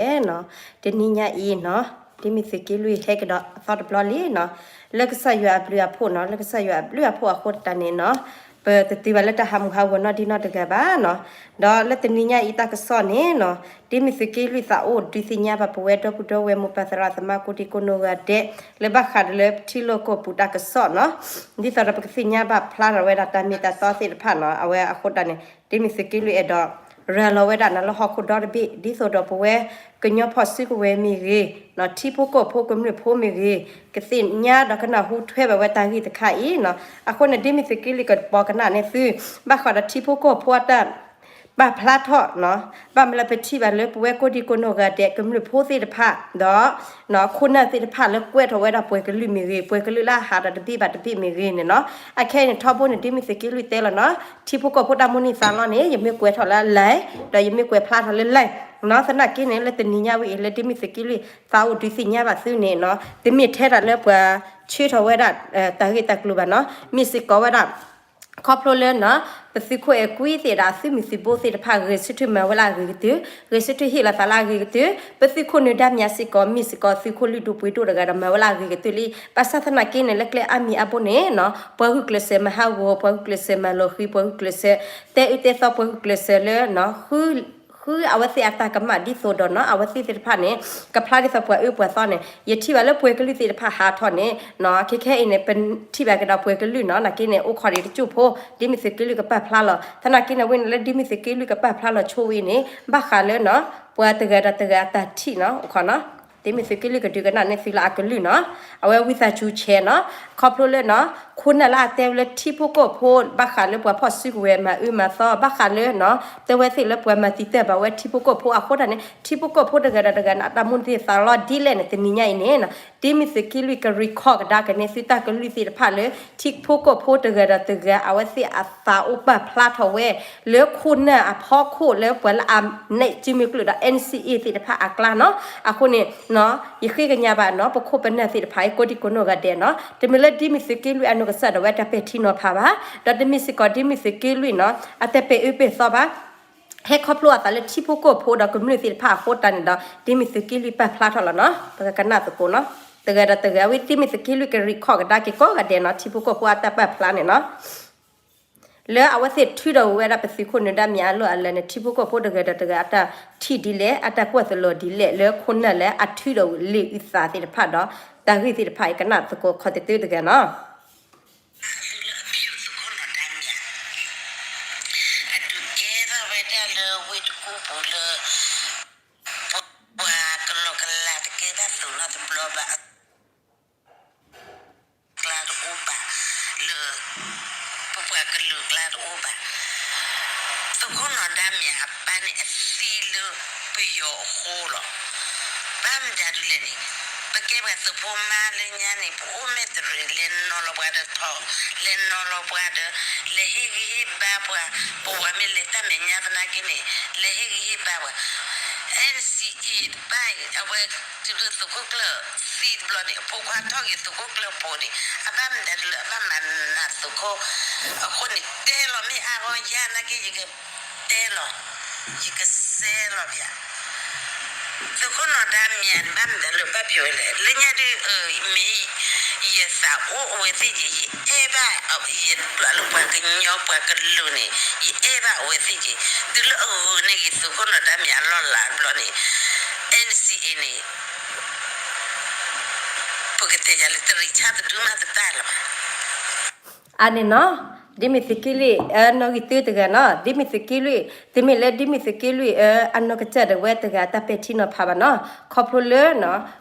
နီၤ, တနံၤညါအံၤနီၤ, ဒ်မ့ၢ်သုးက့လွံၢ်ဟဲကဒီးအသီတဘျီလံနီၤ, လၢကစၢ်ယွၤအဘျုးအဖှိၣ်နီၤ, လၢကစၢ်ယွၤအဘျုးအဖှိၣ်အဃိတၢ်န့ၣ်နီၤ, ပတတုၤဘၣ်လၢတၢ်ဟးမုၢ်ဟးဂီၤနီတံၤနီတဂၤဘၣ်နီၤ, ဒီးလၢတနံၤညါအံၤတၢ်ကစီၣ်န့ၣ်နီၤ, ဒ်မ့ၢ်သုးက့လွံၢ်သးအိၣ်ဒုးသ့ၣ်ညါဘၣ်ပဝဲဒီပုၢ်ဒီဝဲၢ်မိၢ်ပၢ်သရၣ်သမါကိးဒံကိးနီၢ်ဂၤဒဲး, လၢဘၣ်ဃးဒီးလၢထံလီၢ်ကီၢ်ပူၤတၢ်ကစီၣ်နီၤ, ဒ်သိးဒီးပကသ့ၣ်ညါဘၣ်ဖျါထီၣ်ဝဲဒၣ်တၢ်မ့ၢ်တၢ်တီသ့ၣ်တဖၣ်နီၤ, အဝဲအဃိတၢ်န့ၣ် ဒ်မ့ၢ်သုးက့လွံၢ်အဲၣ်ဒိး ရၤလီၤဝဲဒၣ်နီၤလၢဟီၣ်ခိၣ်ဒီတဘ့ၣ် ဒ်သိးဒီးပဝဲကညီဖီၣ်စုကဝဲၤမ့ၢ်ဂ့ၤ, ထံဖိကီၢ်ဖိကမျၢၢ်ဖိမ့ၢ်ဂ့ၤ, ကသ့ၣ်ညါဒီးကနၢ်ဟူထွဲဘၣ်ဝဲတၢ်ဂ့ၢ်တခါအံၤနီၤ, အဃိန့ၣ် ဒ်မ့ၢ်သုးက့လွံၢ်ကပီၤကနၣ်န့ၣ်သု, ဘၣ်ဃးဒီးထံဖိကီၢ်ဖိအတၢ် ပာ်ဖျါထီၣ်နီၤ, ဘၣ်မနုၤလၢပထံၣ်ဘၣ်လၢပဝဲကိးဒံကိးနီၢ်ဂၤဒဲး ကမျၢၢ်ဖိသ့ၣ်တဖၣ် ဒီး ခိၣ်နၢ်သ့ၣ်တဖၣ်လၢကွဲးထီၣ်ဝဲဒၣ် ပှၤကလုာ်မ့ၢ်ဂ့ၤ, ပှၤကလုာ်လၢအဟးဒီးတဘ့ၣ်ဘၣ်တဘ့ၣ်မ့ၢ်ဂ့ၤန့ၣ်နီၤ, အခဲအံၤန့ၣ် ထီဘိန့ၣ် ဒ်မ့ၢ်သုးက့လွံၢ်တဲလီၤနီၤ, ထံဖိကီၢ်ဖိတၢ်မိၣ်န့ၢ်သးလီန့ၣ် ယမ့ၢ်ကွဲးထီၣ်လၢ line ဒီးယမ့ၢ်ကွဲးဖျါထီၣ်လၢ line နီၤ, သနာ်က့န့ၣ် လၢတနံၤညါဝဲအံၤ လၢဒ်မ့ၢ်သုးက့လွံၢ်သးအိၣ်ဒုးသ့ၣ်ညါဘၣ်သုန့ၣ်နီၤ, တမ့ၢ်ထဲဒၣ်လၢပှၤဆှၢထီၣ်ဝဲဒၣ် တၢ်ဂ့ၢ်တၢ်ကျိၤဘၣ်နီၤ, မ့ၢ်စ့ၢ်ကီးဝဲဒၣ် ခီဖျိလၢနီၤ, ပသုးခိၣ်အဲၤကွံသ့ၣ်ဒီးအသုးမုၢ်သံၣ်ဘိသ့ၣ်တဖၣ် ဂဲၤဆၢထၢၣ်မၤဝဲလၢအဂ့ၤကတၢၢ်, ဂဲၤဆၢထၢၣ်ဟ့ၣ်လီၤသးလၢအဂ့ၤကတၢၢ်, ပသုးခိၣ်နၢၤဒါမံၤစ့ၢ်ကီး မ့ၢ်စ့ၢ်ကီးသုးခိၣ်လုၢ်ဒိၣ်ပှ့ၤဒိၣ်တဂၤဒီး မၤဝဲလၢအဂ့ၤကတၢၢ်လံ, ဘၣ်ဆၣ်သနာ်က့န့ၣ် လၢကျဲအါမံၤအါဘိန့ၣ်နီၤ, ပှၤဂုာ်ကျဲးစၢးမၤဟးဂီၤ, ပှၤဂုာ်ကျဲးစၢးမၤလီၤဃံၤ, ပှၤဂုာ်ကျဲးစၢး တဲအုးတဲသီ, ပှၤဂုာ်ကျဲးစၢးလၢနီၤ ဃုအဝဲသ့ၣ်အတၢ်ကမၣ်ဒ်သိးဒီးနီၤ, အဝဲသ့ၣ်သ့ၣ်တဖၣ်န့ၣ် ကဖျါဒ်သိးပှၤအၢပှၤသီန့ၣ်, ယထံၣ်ဘၣ်လၢပှၤကလုာ်သ့ၣ်တဖၣ်ဟးထီၣ်န့ၣ်နီၤ, ခဲခဲအံၤန့ၣ် ပထံၣ်ဘၣ်ကဒီးပှၤကလုာ်နီၤ, နာ်က့န့ၣ် အိၣ်ခိးဒံးတကၠိၢ်ဖိ, ဒ်မ့ၢ်သုးက့လွံၢ်ကပာ်ဖျါလီၤ, သနာ်က့န့ၣ် ဝဲန့ၣ်လၢဒ်မ့ၢ်သုးက့လွံၢ်ကပာ်ဖျါလီၤဆိဝဲန့ၣ် ဘၣ်ဃးလၢနီၤ, ပှၤတဂၤဒီးတဂၤအတၢ်ထံၣ်နီၤ, အိၣ်ခိးနီၤ, ဒ်မ့ၢ်သုးက့လွံၢ်ကဒုးကနၣ်န့ၢ်သုလၢအကလုၢ်နီၤ, အဝဲဝံသးစူၤဆဲးနီၤ, ခီဖျိလၢနီၤ, ခိၣ်နၢ်လၢအတဲဝဲလၢထံဖိကီၢ်ဖိ ဘၣ်ဃးလၢပှၤဖီၣ်စုကဝဲၤမၤအၢမၤသီ, ဘၣ်ဃးလၢနီၤ, တဲဝဲသ့ၣ်လၢပှၤမၤတံာ်တာ်ဘၣ်ဝဲထံဖိကီၢ်ဖိအဃိတၢ်န့ၣ် ထံဖိကီၢ်ဖိတဂၤဒီးတဂၤန့ၣ် အတၢ်မိၣ်န့ၢ်သးလီဒ်လဲၣ်န့ၣ် တနံၤညါအံၤန့ၣ်နီၤ, ဒ်မ့ၢ်သုးက့လွံၢ်က record ကဒါက့ၤန့ၢ်သုတၢ်ကလုၢ်သ့ၣ်တဖၣ်လၢ ထံဖိကီၢ်ဖိတဂၤဒီးတဂၤ အဝဲသ့ၣ်အသးအိၣ်ပာ်ဖျါထီၣ်ဝဲ လၢခိၣ်နၢ်အဖီခိၣ်လၢပှၤလၢအနဲၣ်စုမုၢ်ကျၢၢ်ဒီး NCA သ့ၣ်တဖၣ်အကျါနီၤ, အဃိန့ၣ်နီၤ, ယဃ့ကညးဘၣ်နီၤ, ပခိၣ်ပနၢ်သ့ၣ်တဖၣ်အံၤ ကိးဒံကိးနီၢ်ဂၤဒဲးနီၤ, တမ့ၢ်လၢဒ်မ့ၢ်သုးက့လွံၢ်အနီၢ်ကစၢ်ဒၣ်ဝဲအတၢ်ပဲာ်ထံနီၤဖးဘၣ်, ဒီးတမ့ၢ်စ့ၢ်ကီးဒ်မ့ၢ်သုးက့လွံၢ်နီၤ, အတၢ်ပဲာ်အၢပဲာ်သီဘၣ် ဟဲခီဖျိအသးလၢထံဖိကီၢ်ဖိဒီးကမျၢၢ်သ့ၣ်တဖၣ်အဃိတၢ်န့ၣ်ဒီး ဒ်မ့ၢ်သုးက့လွံၢ်ပာ်ဖျါထီၣ်လီၤနီၤ, ပကကနၣ်သကိးနီၤ, တဂၤဒီးတဂၤ အဝဲဒ်မ့ၢ်သုးက့လွံၢ်က record ကဒါက့ၤကိးဂၤဒဲးနီၤ, ထံဖိကီၢ်ဖိအတၢ်ပာ်ဖျါန့ၣ်နီၤ, လၢအဝဲသ့ၣ်ထုးထီၣ်ဝဲဒၣ်ပသုးခိၣ်နၢၤဒါမံၤအလီၢ်အလၤန့ၣ် ထံဖိကီၢ်ဖိတဂၤဒီးတဂၤအတၢ်ထံၣ်ဒ်လဲၣ်, အတၢ်ကွၢ်သလီၤဒ်လဲၣ် လၢခိၣ်နၢ်လၢအထုးထီၣ်လံာ်အုၣ်သးသ့ၣ်တဖၣ်ဒီး တၢ်ဂ့ၢ်သ့ၣ်တဖၣ်အံၤ ကနၣ်သကိးခီတတုၤတဂၤနီၤ. သုးခိၣ်နၢၤဒါမံၤ အဒုးကဲထီၣ်ဝဲဒၣ်လၢဝ့ၢ်တကူၣ်ပူၤလၢ ပှၤကလီကလးတကဲဘၣ်သုးနီတဘျီဘၣ်, ကျါတအိၣ်ဘၣ်, လၢ ပပှၤကလုာ်ကျါတအိၣ်ဘၣ်. သုးခိၣ်နၢၤဒါမံၤအပၢ်န့ၣ် အသံလၢပယီၤအဃိလီၤ. ဘၣ်မတၤဒ်လဲၣ်န့ၣ်, ပကဲပှၤသုးဖိမါလၢညါန့ၣ် ပအိၣ်မဲာ်တရံး လဲၤနီၤလီၤပှၤဒီးထီၣ်, လဲၤနီၤလီၤပှၤဒီး လဲၤဟ့ၣ်ဂံၢ်ဟ့ၣ်ဘါပှၤ, ပဝဲမ့ၢ်လဲၤတၢ်မဲာ်ညါသနာ်က့န့ၣ် လဲၤဟ့ၣ်ဂံၢ်ဟ့ၣ်ဘါပှၤ NCA တဖၣ်အံၤ အဝဲတုၤလၢသုးခိၣ်ကျၢၢ်သံတဘျီန့ၣ် အဖိခွါထီၣ်က့ၤသုးခိၣ်ကျၢၢ်ဖိန့ၣ် အဘၣ်မတၤဒ်လဲၣ် အဘၣ်မၤနးသုးခိၣ်, အဃိန့ၣ် တဲလီၤမ့ၢ်အါဂီၢ်ယၤနာ်က့ ယကတဲလီၤ, ယကစဲလီၤပျၢ် သုးခိၣ်နၢၤဒါမံၤန့ၣ် ဘၣ်မတၤလၢဘၣ်ဖျိးဝဲလဲၣ်, လၢညါဒ်အမ့ၢ် ယသးအိၣ်အဝဲသ့ၣ်က့ၤ ယအဲၣ်ဘၣ် ယဒွးလၢပှၤကညီပှၤကလုာ်န့ၣ် ယအဲၣ်ဘၣ်အဝဲသ့ၣ်က့ၤ, တုၤလၢအဂုာ်န့ၢ်က့ၤသုးခိၣ်နၢၤဒါမံၤအလီၢ်လၤတဘျီန့ၣ် NCA န့ၣ် ပကတဲယၤလၢတရံးဆၣ်တဒုမးတတၢ်လၢၤဘၣ်. အန့ၣ်နီၤ, ဒ်မ့ၢ်သုးက့လွံၢ် အနီၣ်ဂံၢ်သုတဂၤနီၤ, ဒ်မ့ၢ်သုးက့လွံၢ် တမ့ၢ်လၢဒ်မ့ၢ်သုးက့လွံၢ် အနီၢ်ကစၢ်ဒၣ်ဝဲတဂၤတၢ်ပဲာ်ထံနီၤဖးဘၣ်နီၤ, ခီဖျိလၢ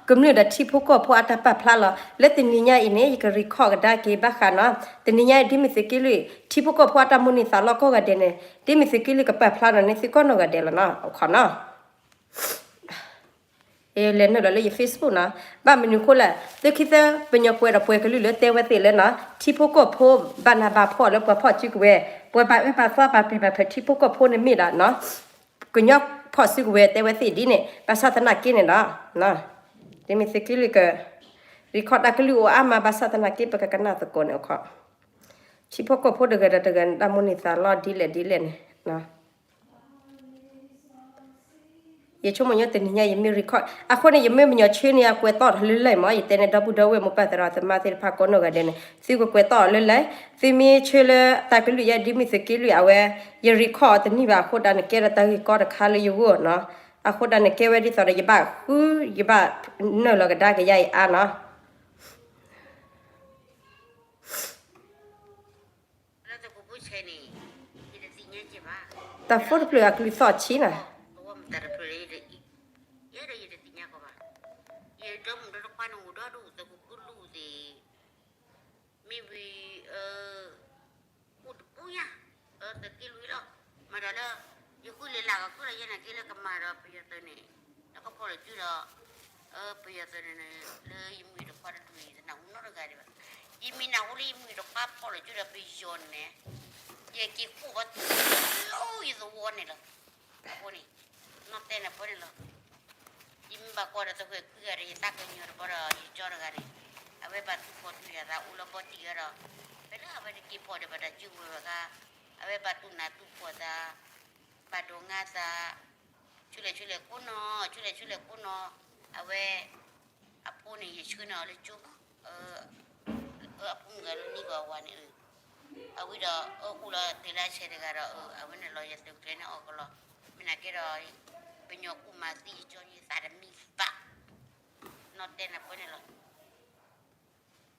ကမျၢၢ်ဒီးထံဖိကီၢ်ဖိအတၢ်ပာ်ဖျါလီၤ. လၢတနံၤညါအံၤန့ၣ် ယက record ကဒါက့ၤဘၣ်ဃးနီၤ, တနံၤညါအံၤ ဒ်မ့ၢ်သုးက့လွံၢ် ထံဖိကီၢ်ဖိအတၢ်မိၣ်န့ၢ်သးလီကိးဂၤဒဲးန့ၣ် ဒ်မ့ၢ်သုးက့လွံၢ်ကပာ်ဖျါနီၤန့ၣ် သုကိးနီၢ်ဂၤဒဲးလီၤနီၤ, အခီနီၤ လဲၤနုာ်လီၤလၢယ Facebook နီၤ, ဘၣ်မနုၤအဃိလဲၣ်, သုခံသၢပညီကွဲးဒီးပှၤကလုာ်လၢတဲဝဲသ့ၣ်လၢနီၤ, ထံဖိကီၢ်ဖိ ဘၣ်နးဘၣ်ဖှီၣ်လၢပှၤဖီၣ်စုကဝဲၤ, ပှၤဘၣ်အၢဘၣ်သီဘၣ်ပျံၤဘၣ်ဖုးထံဖိကီၢ်ဖိန့ၣ်မ့ၢ်ဒီးနီၤ, ကညီဖီၣ်စုကဝဲၤတဲဝဲသ့ၣ်ဒ်န့ၣ် ဘၣ်ဆၣ်သနာ်က့န့ၣ်ဒီး ဒ်မ့ၢ်သုးက့လွံၢ်က record တၢ်ကလုၢ်အိၣ်အါမး ဘၣ်ဆၣ်သနာ်က့ ပကကနၣ်သကိးန့ၣ်အခီ, ထံဖိကီၢ်ဖိတဂၤဒီးတဂၤန့ၣ် တၢ်မိၣ်န့ၢ်သးလီဒ်လဲၣ်ဒ်လဲၣ်န့ၣ် ယဆိကမိၣ်ညီတနံၤညါယမ့ၢ် record အဃိန့ၣ် ယမ့ၢ်မညီၤဆၢန့ၣ် အကွဲးသီၣ်ထီၣ်လၢလံာ်မး, ယတဲန့ၣ် ဒီပုၢ်ဒီဝဲၢ်မိၢ်ပၢ်သရၣ်သမါသ့ၣ်တဖၣ်ကိးနီၢ်ဂၤဒဲးန့ၣ် သုကကွဲးသီၣ်လၢလံာ်, သုမ့ၢ်ဆၢလၢတၢ်ကလုၢ်ယဲ ဒ်မ့ၢ်သုးက့လွံၢ်အဝဲ, ယ record အီၤတန့ၢ်ဘၣ်အဃိတၢ်န့ၣ် ကဲထီၣ်တၢ်ဂ့ၢ်ကီတခါလၢယဂီၢ်နီၤ, အဃိတၢ်န့ၣ် ကဲဝဲဒ်သိးဒီး ယဘၣ်ဃု ယဘၣ်နုာ်လီၤကဒါက့ၤယၤအံၤအါနီၤ. တၢ်ဖိတဖျၢၣ်အကလုၢ်သီၣ်ဆံးနီၤ, ယဲဒီးယတသ့ၣ်ညါကီးဘၣ်, ယဒီမုၣ်ဒီတခွါန့ၣ်အိၣ်ဒီဒူၣ်သကိးကလုၢ်သ့ၣ်, မ့ၢ်ဝံၤ အိၣ်တပူၤညါ, သုးက့လွံၢ်လီၤ, မၤဒီးလၢ ယဃုလ့ၤလၢ်ကီးဃုလီၤယဲနာ်က့လၢကမၤဒီးပယီၤသုးန့ၣ်, ဒီးကဖီၣ်လီၤစုဒီး ပယီၤသုးန့ၣ် လၢယမုၣ်တခွါတဒူၣ်န့ၣ် တနၢ်ဟူနီတဂၤဒံးဘၣ်, ယမ့ၢ်နၢ်ဟူလၢယမုၣ်တခွါဖီၣ်လီၤစုဒီးပယီၤန့ၣ်, ယက့ၤခိၣ်ဘၣ်လၢယသဝီန့ၣ်လီၤ, အဃိန့ၣ် နီၢ်တဲနၢ်ပၢၢ်န့ၣ်လီၤ. ယမ့ၢ်ဘၣ်ကွၢ်ဒီးသဝီခွံဂၤဒီး ယသးကညီၤတဘီဒီး ယကၠီတဂၤန့ၣ်, အဝဲဘၣ်သူၣ်ဖှီၣ်သူၣ်ယာ်သးအိၣ်လၢဘီတံၢ်ဂၤဒီး, ဖဲလၢအဝဲတက့ၤဖီၣ်ဒီးဘၣ်တၢ်စုကဝဲၤဘၣ်ဃါ, အဝဲဘၣ်သူၣ်နၢ်သူၣ်ဖှီၣ်သး, ဘၣ်ဒိးငါသး, ဆူလဲၣ်ဆူလဲၣ်ကိးနီၤ, ဆူလဲၣ်ဆူလဲၣ်ကိးနီၤ, အဝဲ အဖိန့ၣ် ယဆှၢန့ၢ်အီၤလၢကၠိမး, အဖိမုၣ်ဂၤလၢနံၣ်ဂီၤအဝၤန့ၣ်, အဝံၤဒီး အအိၣ်လီၤတ့ၢ်လၢဆဲးတဂၤဒီး အဝဲန့ၣ်လီၤယသုးကျဲန့ၣ်အီၣ်ကလီ, မ့ၢ်နာ်က့ဒီး ပညီကူၣ်မၤသံယကၠီန့ၣ်သးတမံဘၣ်, နီၢ်တဲနၢ်ပၢၢ်န့ၣ်လီၤ.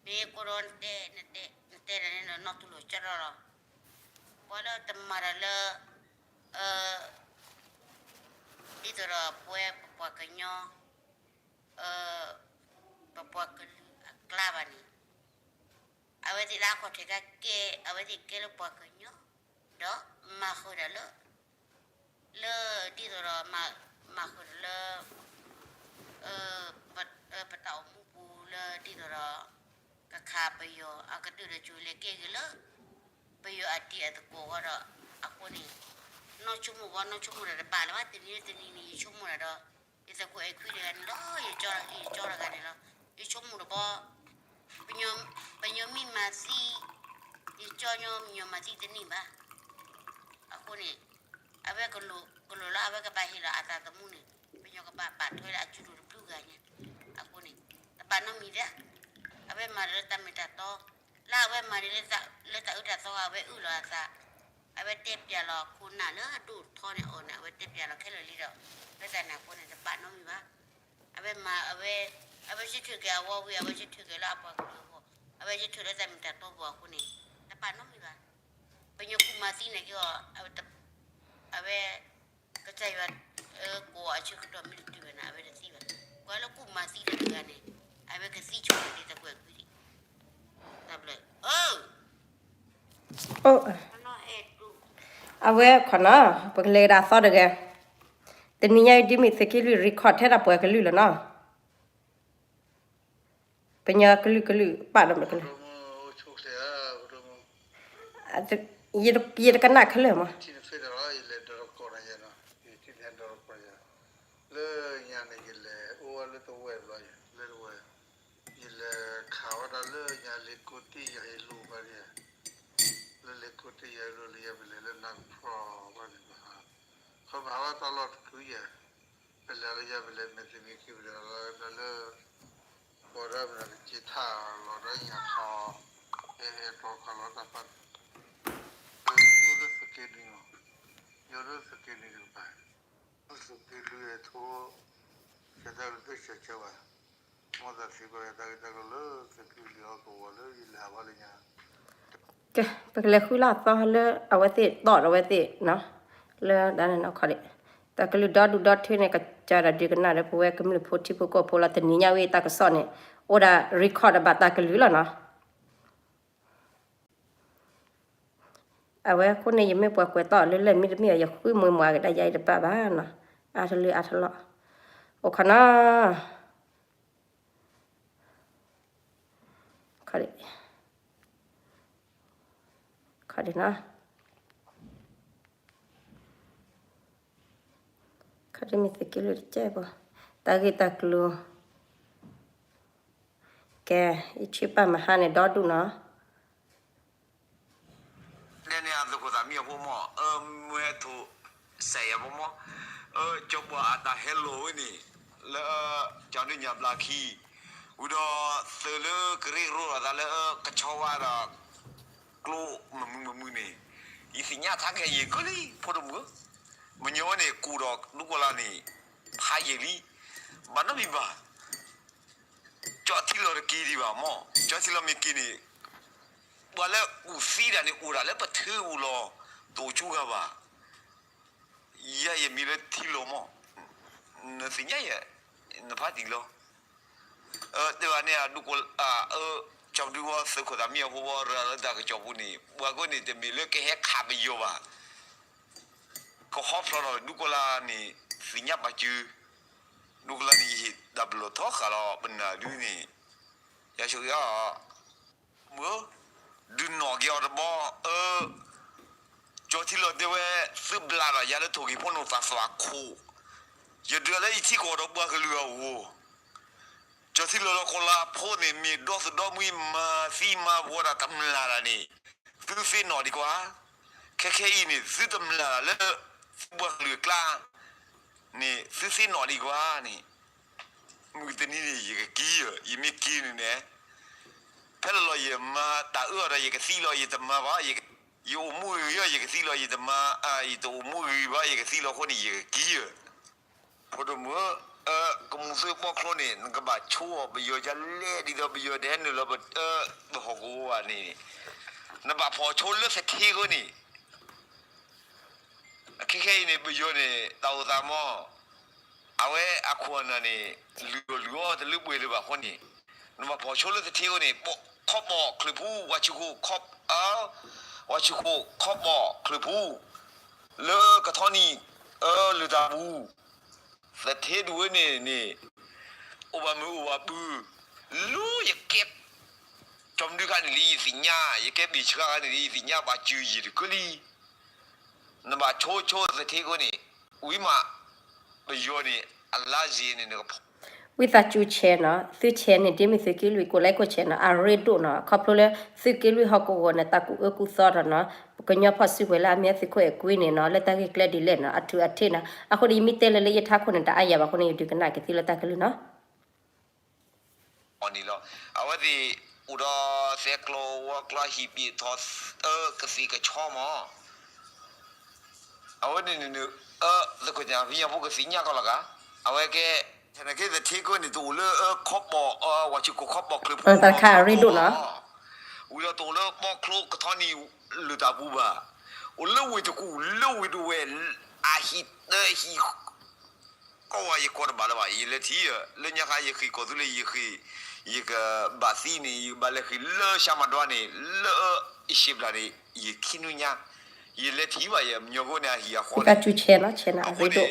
မ့ၢ်ကိးဒီး နတဲဒၣ်န့ၣ်ဒီး နီၢ်တူၢ်လိာ်ကၠီထီၣ်လီၤ. ပှၤလၢတမၤတၢ်လၢ ဒ်သိးဒီးပဝဲပပှၤကညီ ပပှၤကလုာ်အကျါဘၣ်န့ၣ်, အဝဲသ့ၣ်လၢအခီၣ်ထံးခါကဲ အဝဲသ့ၣ်ကဲလၢပှၤကညီ, ဒီးမၤဃုာ်တၢ်လၢ လၢဒ်သိးဒီး မၤဃုာ်တၢ်လၢ ပတၢ်အိၣ်မူပူၤလၢဒ်သိးဒီး ကခးပယီၤအကဒုၣ်ဒီး ကၠိလဲၤကဲဂ့ၤလၢ ပယီၤအတံၤအသကိးအဂီၢ်ဒီး အဃိန့ၣ် နီၢ်ဆိကမိၣ်ဘီ နီၢ်ဆိကမိၣ်တၢ်တဘၣ်လၢၤဘၣ် တနံၤလၢတနံၤန့ၣ် ယဆိကမိၣ်တၢ်ဒီး ယသကိးအဲၣ်ခွံတဂၤန့ၣ်လီၤ ယကၠီတဂၤန့ၣ်လီၤ ယဆိကမိၣ်တဘီ ပညီမ့ၢ်မၤသံ ယကၠီညီမညီမၤသံတန့ၢ်ဘၣ်. အဃိန့ၣ် အဝဲကလိၣ်လၢအဝဲကဘၣ်ဟ့ၣ်လီၤအသးသမူန့ၣ် ပညီကဘၣ်ပာ်ထွဲလၢအစုဒိၣ်တဘျုးဂၤညါ အဃိန့ၣ် တဘၣ်နီတမံၤဒၣ် အဝဲမၤတၢ်လၢတၢ်မ့ၢ်တၢ်တီ လၢအဝဲမၤန့ၣ်လၢတၢ်အုၣ်တၢ်သီ အဝဲအုၣ်လီၤအသး အဝဲတဲပျးလီၤခိၣ်နၢ်လၢအဒိၣ်ထီန့ၣ်အီၤန့ၣ် အဝဲတဲပျးလီၤခဲလၢာ်လံဒီး လၢတၢ်န့ၣ်အဃိန့ၣ် တဘၣ်နီတမံၤဘၣ်. အဝဲမၤ အဝဲ အဝဲဆၢထၢၣ်က့ၤအဝီဝံၤ အဝဲဆၢထၢၣ်က့ၤလၢအပှၤကလုာ်အဂီၢ် အဝဲဆၢထၢၣ်လၢတၢ်မ့ၢ်တၢ်တီပူၤအဃိန့ၣ် တဘၣ်နီတမံၤဘၣ်. ပညီကူၣ်မၤသံန့ၣ်က့ၤအီၤ အဝဲ ကစၢ်ယွၤ ကိးအဆၢကတီၢ်မ့ၢ်တတုၤဘၣ်န့ၣ် အဝဲတသံဘၣ်. ပှၤလၢကူၣ်မၤသံတဂၤန့ၣ် အဝဲကသံဆိကတ့ၢ်သကွဲၢ်ကွံာ် တၢ်ဘျၢ အဝဲခီနီၤ ပကလဲၤကဒါသီတဂၤ တနံၤညါအံၤဒ်မ့ၢ်သုးက့လွံၢ် record ထဲဒၣ်ပှၤကလုာ်လီၤနီၤ ပညီကလုာ်ကလုာ်ပာ်ဒီးမ့ၢ်ကလုာ် ယတကနၣ်ခဲလၢာ်မး လၢညါန့ၣ် ယလဲၤအိၣ်ဝဲလၢတဝဲဘျီ လၢတဝဲ ယလဲၤခးဝဲဒၣ်လၢညါလ့ကိတ့ၢ်ယၤအလိၤဘၣ်န့ၣ် လၢလ့ကိတ့ၢ်ယၤအလိၤလၢယၤပလဲၤလၢနၢ်ကဖီဘၣ်န့ၣ်ဘၣ် ခီမၤဝဲတၢ်လီၢ်တကုယၤ ပလဲၤလၢယၤပလဲၤမဲာ်သ့မ့ၢ်က့ၤပလဲၤလီၤဒၣ်လၢ ပှၤဒၣ်မနုၤကစ့ထၣ်လီၤဒီးညါခီ အဲအဲတီခီလီၤတၢ်ပၢ် ယိၤလၢသုးက့နွံမး ယိၤလၢသုးက့နွံတကပၤ သုးက့လွံၢ်အထိ ဆဲးတၢ်ကလုၢ်သ့ၣ်ဆဲးဆဲးဝဲ မ်သးသံကွၢ်တၢ်ဂ့ၢ်တၢ်ကျိၤလၢသုးက့လွံၢ်အကဝီၤလၢယလဲၤဟးဘၣ်လၢညါ ကဲ ပကလဲၤဃုလၢအသီလၢအဝဲသ့ၣ်တီၣ်ဒီးအဝဲသ့ၣ်နီၤ လၢဒၣ်န့ၣ်နီၢ်ခီဒံး တၢ်ကလုၢ်ဒီဒူၣ်ဒီထၢန့ၣ် ကစၢ်ဒၣ်ဒုးကနၣ်ဒီးပဝဲကမျၢၢ်ဖိထံဖိကီၢ်ဖိလီၤ တနံၤညါဝဲတၢ်ကစီၣ်န့ၣ် အိၣ်ဒၣ် record ဘၣ်တၢ်ကလုၢ်လီၤနီၤ အဝဲအဃိန့ၣ် ယမ့ၢ်ပှၤကွဲးသီၣ်လၢလၢၢ်မ့တမ့ၢ် ယဃုမွဲမွဲကဒါယၤအံၤတဘၣ်ဘၣ်နီၤ အါတလၢအါတလီၢ် အိၣ်ခီနီၤ ခီဒံး ခီဒံးနီၤ ခီဒံးမ့ၢ်သုးက့လွံၢ်တကဲးဘၣ် တၢ်ဂ့ၢ်တၢ်ကျိၤ ကဲ ယဆံးပာ်မဟါန့ၣ်ဒီဒူၣ်နီၤ ဒ်န့ၣ်အသုးခိၣ်သးမံအဖိမီၢ် အမ့ၢ်ထိးစဲးယၤဖိမီၢ် ကၠီပှၤအတၢ်ဟဲလီၤဝဲန့ၣ် လၢ ကၠီဒုညၣ်ဘျါခံ ဝံၤဒီးသုးလၢကရ့ရိၣ်ဒီးသးလၢကဆီဝါဒီး ကျိမုာ်မုာ်မုာ်မုာ်န့ၣ် ယသ့ၣ်ညါထါခဲအံၤကလံ ဖိဒိၣ်မုၣ်ဧၢ, မညီဝဲန့ၣ် ကူၣ်ဒီးဒူကီၢ်လါန့ၣ် ဖးယံာ်လံ, ဘၣ်နီတမံၤဘၣ်, ကၠီထံလီၤတက့ၤဒံးဘၣ်မၢ်, ကၠီထံလီၤမ့ၢ်က့ၤန့ၣ် ပှၤလၢကူၣ်သံဒၣ်န့ၣ် အိၣ်ဒၣ်လၢပထၢပူၤလီၤ, တအိၣ်ဆူဂၤဘၣ်. ယဲယမံၤလၢထံလီၤမၢ်, နသ့ၣ်ညါယဲ, နဖးတံၢ်လီၤ. တဲဘၣ်န့ၣ် အဒူကီၢ် ကၠီဒုဝဲသုးခိၣ်သးမံအဖိဝဲရၤလၢတၢ်ကစီၣ်ပူၤန့ၣ် ပှၤကီန့ၣ် တမ့ၢ်လၢကဟဲခးပယီၤဘၣ်, ကဟီဖျိးဒီးဒူကီၢ်လါန့ၣ် သ့ၣ်ညါပာ်စၢၤ, ဒူကီၢ်လါန့ၣ် ယဟ့ၣ်တၢ်ပလီၢ်ထီဃာ်လီၤ ပနၢ်ဒုန့ၣ်, ယဆိၣ်ဂ့ၤအီၤ မုၢ်ဧၢ, ဒုးနီၣ်က့ၤအီၤတဘျီ, အၢ, ကၠီထံလီၤတဲဝဲ သုဘျးဒီးယၤလၢထိၣ်ဂ့ၤဖိနီၣ်သးသွးခိၣ်, ယဒုးလၢယထံကီၢ်ဒီးပှၤကလုာ်အဂီၢ်, ကၠီထံလီၤလၢကီၢ်လါဖိန့ၣ် မ့ၢ်ဒီသူၣ်ဒီမှံမၤသံမၤဘှီတၢ်တမျၢ်တၢ်န့ၣ်, သုသ့နီၣ်ဒံးကွၢ်, ခဲခဲအံၤန့ၣ် သုတမျၢ်လၢ သုပှၤကလုာ်အကျါ န့ၣ် သုသ့နီၣ်ဒံးကွၢ်န့ၣ်, မုၢ်တနံၤန့ၣ် ယကက့ၤဧၢ, ယမ့ၢ်က့ၤန့ၣ်န့ၣ်, ဖဲလၢလီၤယမၤတၢ်အၢအီၤဒီး ယကသံလီၤ ယတမၤဘၣ်, ယအိၣ်မူဂ့ၤဂ့ၤ ယကသံလီၤ ယတမၤ, ယတအိၣ်မူဂ့ၤဂ့ၤဘၣ် ယကသံလီၤအဃိန့ၣ် ယကက့ၤဧၢ. ဖိဒိၣ်မုၣ်ဧၢ, ကမူၣ်သွ့ပီချိန့ၣ် နကဘၣ်ဆိအီၤ ပယီၤဒ်လဲၣ် ဒ်သိးပယီၤတဟဲနုာ်လီၤ ပဟီၣ်ကဝီၤဘၣ်န့ၣ်, နဘၣ်ဖီၣ်ဆိလၢသထ့အဃိန့ၣ် အခဲခဲအံၤန့ၣ် ပယီၤန့ၣ် တၢ်အိၣ်သးမီၢ်, အဝဲအခိၣ်အနၢ်န့ၣ် လုၢ်အီၣ်လုၢ်အီတလၢပှဲၤလၢၤဘၣ် အဃိန့ၣ်, နဘၣ်ဖီၣ်ဆိလၢသထ့အဃိန့ၣ်, ခီပီၣ်ချုးဖူ ဝၤဆူၣ်ခိၣ်, ဝၤဆူၣ်ခိၣ် ခီပီၣ်ချုးဖူ လၢကထီနံၤ လၢၢ်တၢ်ပူၤ, သထ့ဒၣ်ဝဲန့ၣ်န့ၣ်, အိၣ်ဘၣ်မုာ်အိၣ်ဘၣ်ဘု, လၢယကဲ ကၠီမဒုခါန့ၣ်လံ ယသ့ၣ်ညါ, ယကဲဘ့ၣ်ဆှါခါန့ၣ်လံ ယသ့ၣ်ညါဘၣ်စၢၤယံာ်တကၢလံ, နဘၣ်ဆိဆိသထ့အဃိန့ၣ်, ဝံၤမး, ပယီၤန့ၣ် အလါယ့ၤန့ၣ်နကဖီ ဝံသးစူၤဆဲးနီၤ, သုဆဲးန့ၣ် ဒ်မ့ၢ်သုးက့လွံၢ်ကိးလဲကိးဆဲးနီၤ, အရ့ဒိၣ်နီၤ, ခီဖျိလၢသုးက့လွံၢ်ဟီၣ်ကဝီၤန့ၣ် တၢ်ကူၣ်အၢကူၣ်သီဒီးနီၤ, ပကညီဖီၣ်စုကဝဲၤလၢအမ့ၢ်သုးခိၣ်အဲၣ်ကွံန့ၣ်နီၤ, လၢတၢ်ဂ့ၢ်ကျဲဒ်လဲၣ်နီၤ, အထူးအထံးနီၤ, အဃိဒီးယမ့ၢ်တဲလၢလၢယထးခိၣ်န့ၣ် တအါယၤဘၣ်အဃိန့ၣ် ယဒုးကနၣ်က့ၤသုလၢတၢ်ကလုၢ်နီၤ. အီၤန့ၣ်လီၤ. အဝဲသ့ၣ်အိၣ်ဒီးသဲကျိးဝီကျီဟံၣ်ဘ့ၣ်ထီၣ် ကသ့ၣ်ကဆီမး, အဝဲန့ၣ်န့ၣ် သုးခိၣ်ညၣ်ဖံညၣ်ဖိကသ့ၣ်ညါကီးလီၤဂာ်, အဝဲကဲ ဆနက့သထ့ကီန့ၣ် တအိၣ်လၢခီပီၣ် ဝၤဆူၣ်ခိၣ်ခီပီၣ်ချုးဖူ တၢ်တခါအရ့ဒိၣ်နီၤ, ဝံၤဒီးတအိၣ်လၢပီချိကထီနံၤလၢၢ်တၢ်ပူၤဘၣ်, အိၣ်လၢဝ့ၢ်တကူၣ် လၢဝ့ၢ်ဒဝဲၢ် အဟံၣ်တဟံၣ် ကီၢ်ဝဲယကွၢ်တဘၣ်လၢၤဘၣ်, ယလဲၤထံၣ်, လၢညါခါယဃ့ၢ်ကီၢ်သူလ့ၤ ယဃ့ၢ်, ယကဘၣ်သံန့ၣ် ယဘၣ်လဲၤဃ့ၢ်လၢၡါမၤဒွါန့ၣ် လၢအ့ရှ့ပျၢ်န့ၣ် ယခံနွံညါ, ယလဲၤထံၣ်ဘၣ်ယဲ မညီဖိန့ၣ် အဟံၣ်အဃီန့ၣ်, အဃိန့ၣ်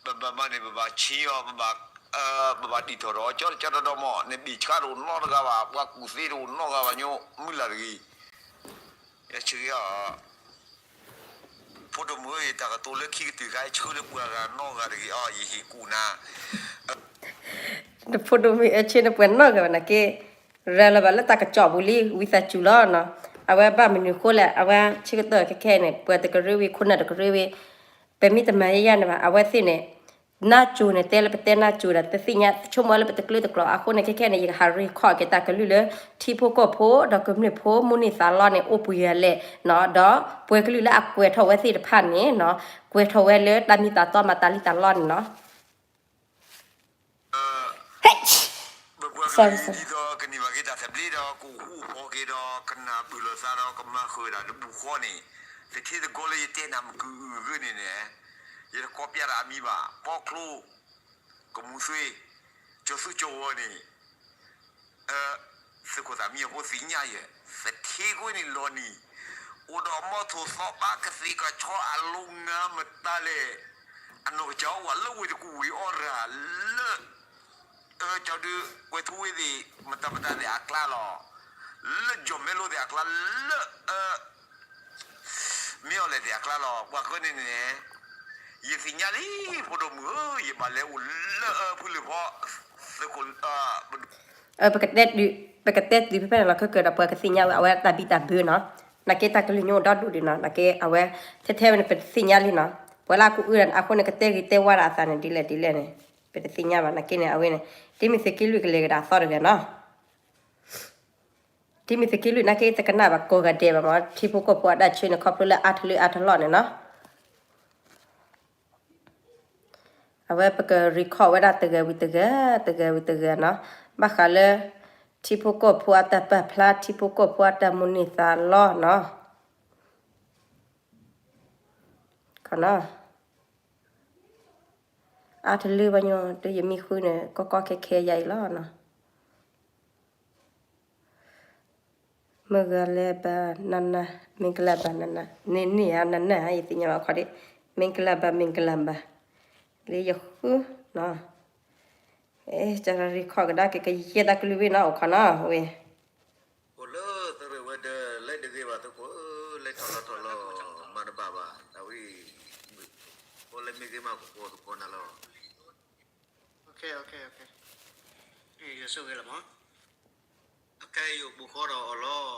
ပဘၣ်မၤန့ၣ် ပဘၣ်ဆ့အီၤ, ပဘၣ်ဒံးထီၣ်ဒီး ကၠီတကၠီဒီဒီမီၢ် နဘ့ၣ်ဆှါတအိၣ်နီတဂၤဘၣ်, ပှၤကူၣ်သ့တအိၣ်နီတဂၤဘၣ်ညိ မုၢ်လၢ်တဂ့ၤ, ယဆၢဂ့ၤအီၤ ဖိဒိၣ်မုၣ်ဧၢ, ယတၢ်ကတိၤလၢခံကတၢၢ်ခါ ဆှၢလၢပှၤဂၤနီတဂၤတဂ့ၤအီၤ, ယဟ့ၣ်ကူၣ်နၤ, နဖိဒိၣ်မုၣ်အၢ ဆှၢလၢပှၤနီတဂၤဘၣ်နာ်က့, ရၤလီၤဘၣ်လၢတၢ်ကစီၣ်ပူၤလံ ဝံသးစူၤလီၤနီၤ, အဝဲဘၣ်မနုၤအဃိလဲၣ်, အဝဲဆၢကတီၢ်ခဲခဲအံၤန့ၣ် ပှၤတကရၢဝံၤ ခိၣ်နၢ်တကရၢဝံၤ, ပမ့ၢ်တမၤယဲယဲန့ၣ်ဘၣ်, အဝဲသ့ၣ်န့ၣ် နၢ်ကၠိၤန့ၣ် တဲလၢပတဲနၢ်ကၠိၤဒီး တသ့ၣ်ညါ ဆိကမိၣ်လၢပတကျၢၤတကျိၤ, အဃိန့ၣ် ခဲခဲန့ၣ် ယကဟးရ့ခီၣ်က့ၤတၢ်ကလုၢ်လၢ ထံဖိကီၢ်ဖိ ဒီးကမျၢၢ်ဖိ မူန့ၢ်သးလီန့ၣ် အိၣ်ပှဲၤဂၤလဲၣ်နီၤ, ဒီးပှၤကလုာ်လၢအကွဲးထီၣ်ဝဲသ့ၣ်တဖၣ်န့ၣ်နီၤ, ကွဲးထီၣ်ဝဲလၢတၢ်မ့ၢ်တၢ်တီမၤတၢ်လံၣ်တၢ်လီန့ၣ်နီၤ. ပပှၤကလုာ်အံၤ ဒ်သိးကန့ၢ်ဘၣ်က့ၤတၢ်သဘျ့ဒီး ကအိၣ်ဃူအိၣ်ဖိးက့ၤဒီး ကနၢ်ပၢၢ်လိာ်သးဒီး ကမၤဃုာ်တၢ်တပူၤဃီန့ၣ်, သထ့သကိးလၢယတဲနၤမုၢ်ကုၢ်အုၣ်ဂၢၢ်န့ၣ်န့ၣ်, ယတကိးပျးတၢ်အမံၤဘၣ်, ပီချိ, ကမူသွ့, ကၠီၤသူကၠီၤဝီၤန့ၣ် သုးခိၣ်သးမံအဖိသ့ၣ်ညါယဲ, သထ့ကွ့န့ၣ်လီၤနံၤ, အိၣ်ဒီးမီထိၣ်သီဘၣ်ကသ့ၣ်ကဆီအလိၤငါမတၤလဲၣ်, အနီၢ်ကစၢ်အိၣ်ဝဲလၢဝ့ၢ်တကူၣ်ဝ့ၢ်အီရၣ်လၢ ကၠီဒုးကွဲၤထူဝ့သ့ၣ် မတၤမတၤသ့ၣ်အကျါလီၤ, လၢကၠီၣ်မဲလိသ့ၣ်အကျါ လၢ မ့ၢ်အီၤလဲၣ်သ့ၣ်အကျါလီၤ, ပှၤဃၢန့ၣ်န့ၣ်, ယသ့ၣ်ညါလံ, ဖိဒိၣ်မုၣ်ဧၢ, ယဘၣ်လဲၤအိၣ်လၢအဖုလၢၢ်ဖီ, သုးခိၣ် ပကတဲတုၤဖဲဖဲန့ၣ်လီၤ ခဲကၢၢ်ဒီးပှၤကသ့ၣ်ညါဝဲ အဝဲတၢ်ဘံၣ်တၢ်ဘၢနီၤ, နာ်က့တၢ်ကလုၢ်ညိၣ်ဒီဒူၣ်ဒံးနီၤ, နာ်က့အဝဲ ထဲထဲဝဲန့ၣ် ပသ့ၣ်ညါလံနီၤ ပှၤလၢအကအုၣ်ဒၣ်အဃိန့ၣ် ကတဲဂ့ၤတဲဝါဒၣ်အသးန့ၣ် ဒ်လဲၣ်ဒ်လဲၣ်န့ၣ် ပတသ့ၣ်ညါဘၣ်နာ်က့န့ၣ် အဝဲန့ၣ် တံၤမုၢ်သုးက့လွံၢ်ကလဲၤကဒါအသီတဂၤနီၤ. တံၤမုၢ်သုးက့လွံၢ်နာ်က့တကနၣ်ဘၣ်ကိးဂၤဒဲးဘၣ်မ့ၢ် ထံဖိကီၢ်ဖိအတၢ်ဆၢန့ၣ် ခီဖျိလၢအါတလၢအါတလီၢ်န့ၣ်နီၤ. အဝဲပက record ဝဲဒၣ်တဂၤဝံၤတဂၤ တဂၤဝံၤတဂၤနီၤ. ဘၣ်ဃးလၢ ထံဖိကီၢ်ဖိအတၢ်ပာ်ဖျါ ထံဖိကီၢ်ဖိအတၢ်မိၣ်န့ၢ်သးလီနီၤ. ခီနီၤ အါတလၢဘၣ်ညီ တယမံၤဃုန့ၣ် ကီကီခဲခဲယၤအံၤလီၤနီၤ. မ့ၢ်ဂၤလဲၤဘၣ်နနၢ် မ့ၢ်ကလၢ်ဘၣ်နနၢ် န့ၣ်န့ၣ်ဧါ နနၢ်ဧါ ယသ့ၣ်ညါဘၣ်ခီဒံး မ့ၢ်ကလၢ်ဘၣ် မ့ၢ်ကလၢ်ဘၣ် လၢယဃုနီၤ. အဲ ကရၢ record ကဒါက့ၤ ကယဲၢ်တၢ်ကလုၢ်ဝံၤနီၤ အိၣ်ခီနီၤ ဝဲ အိၣ်လၢသရၣ်ဝဲဒီး လဲၤတဂ့ၤဘၣ်သကိးဧၢ လဲၤထီၣ်လီၤထီၣ်လီၤ မၤတဘၣ်ဘၣ် တၢ်ဝံၤ အိၣ်လၢမ့ၢ်ဂ့ၤမး ကကိးသကိးနၤလီၤ. ယဆိၣ်ဂ့ၤလီၤမး အခဲအံၤယအိၣ်ဘူးဃီဒီးအီၤလီၤ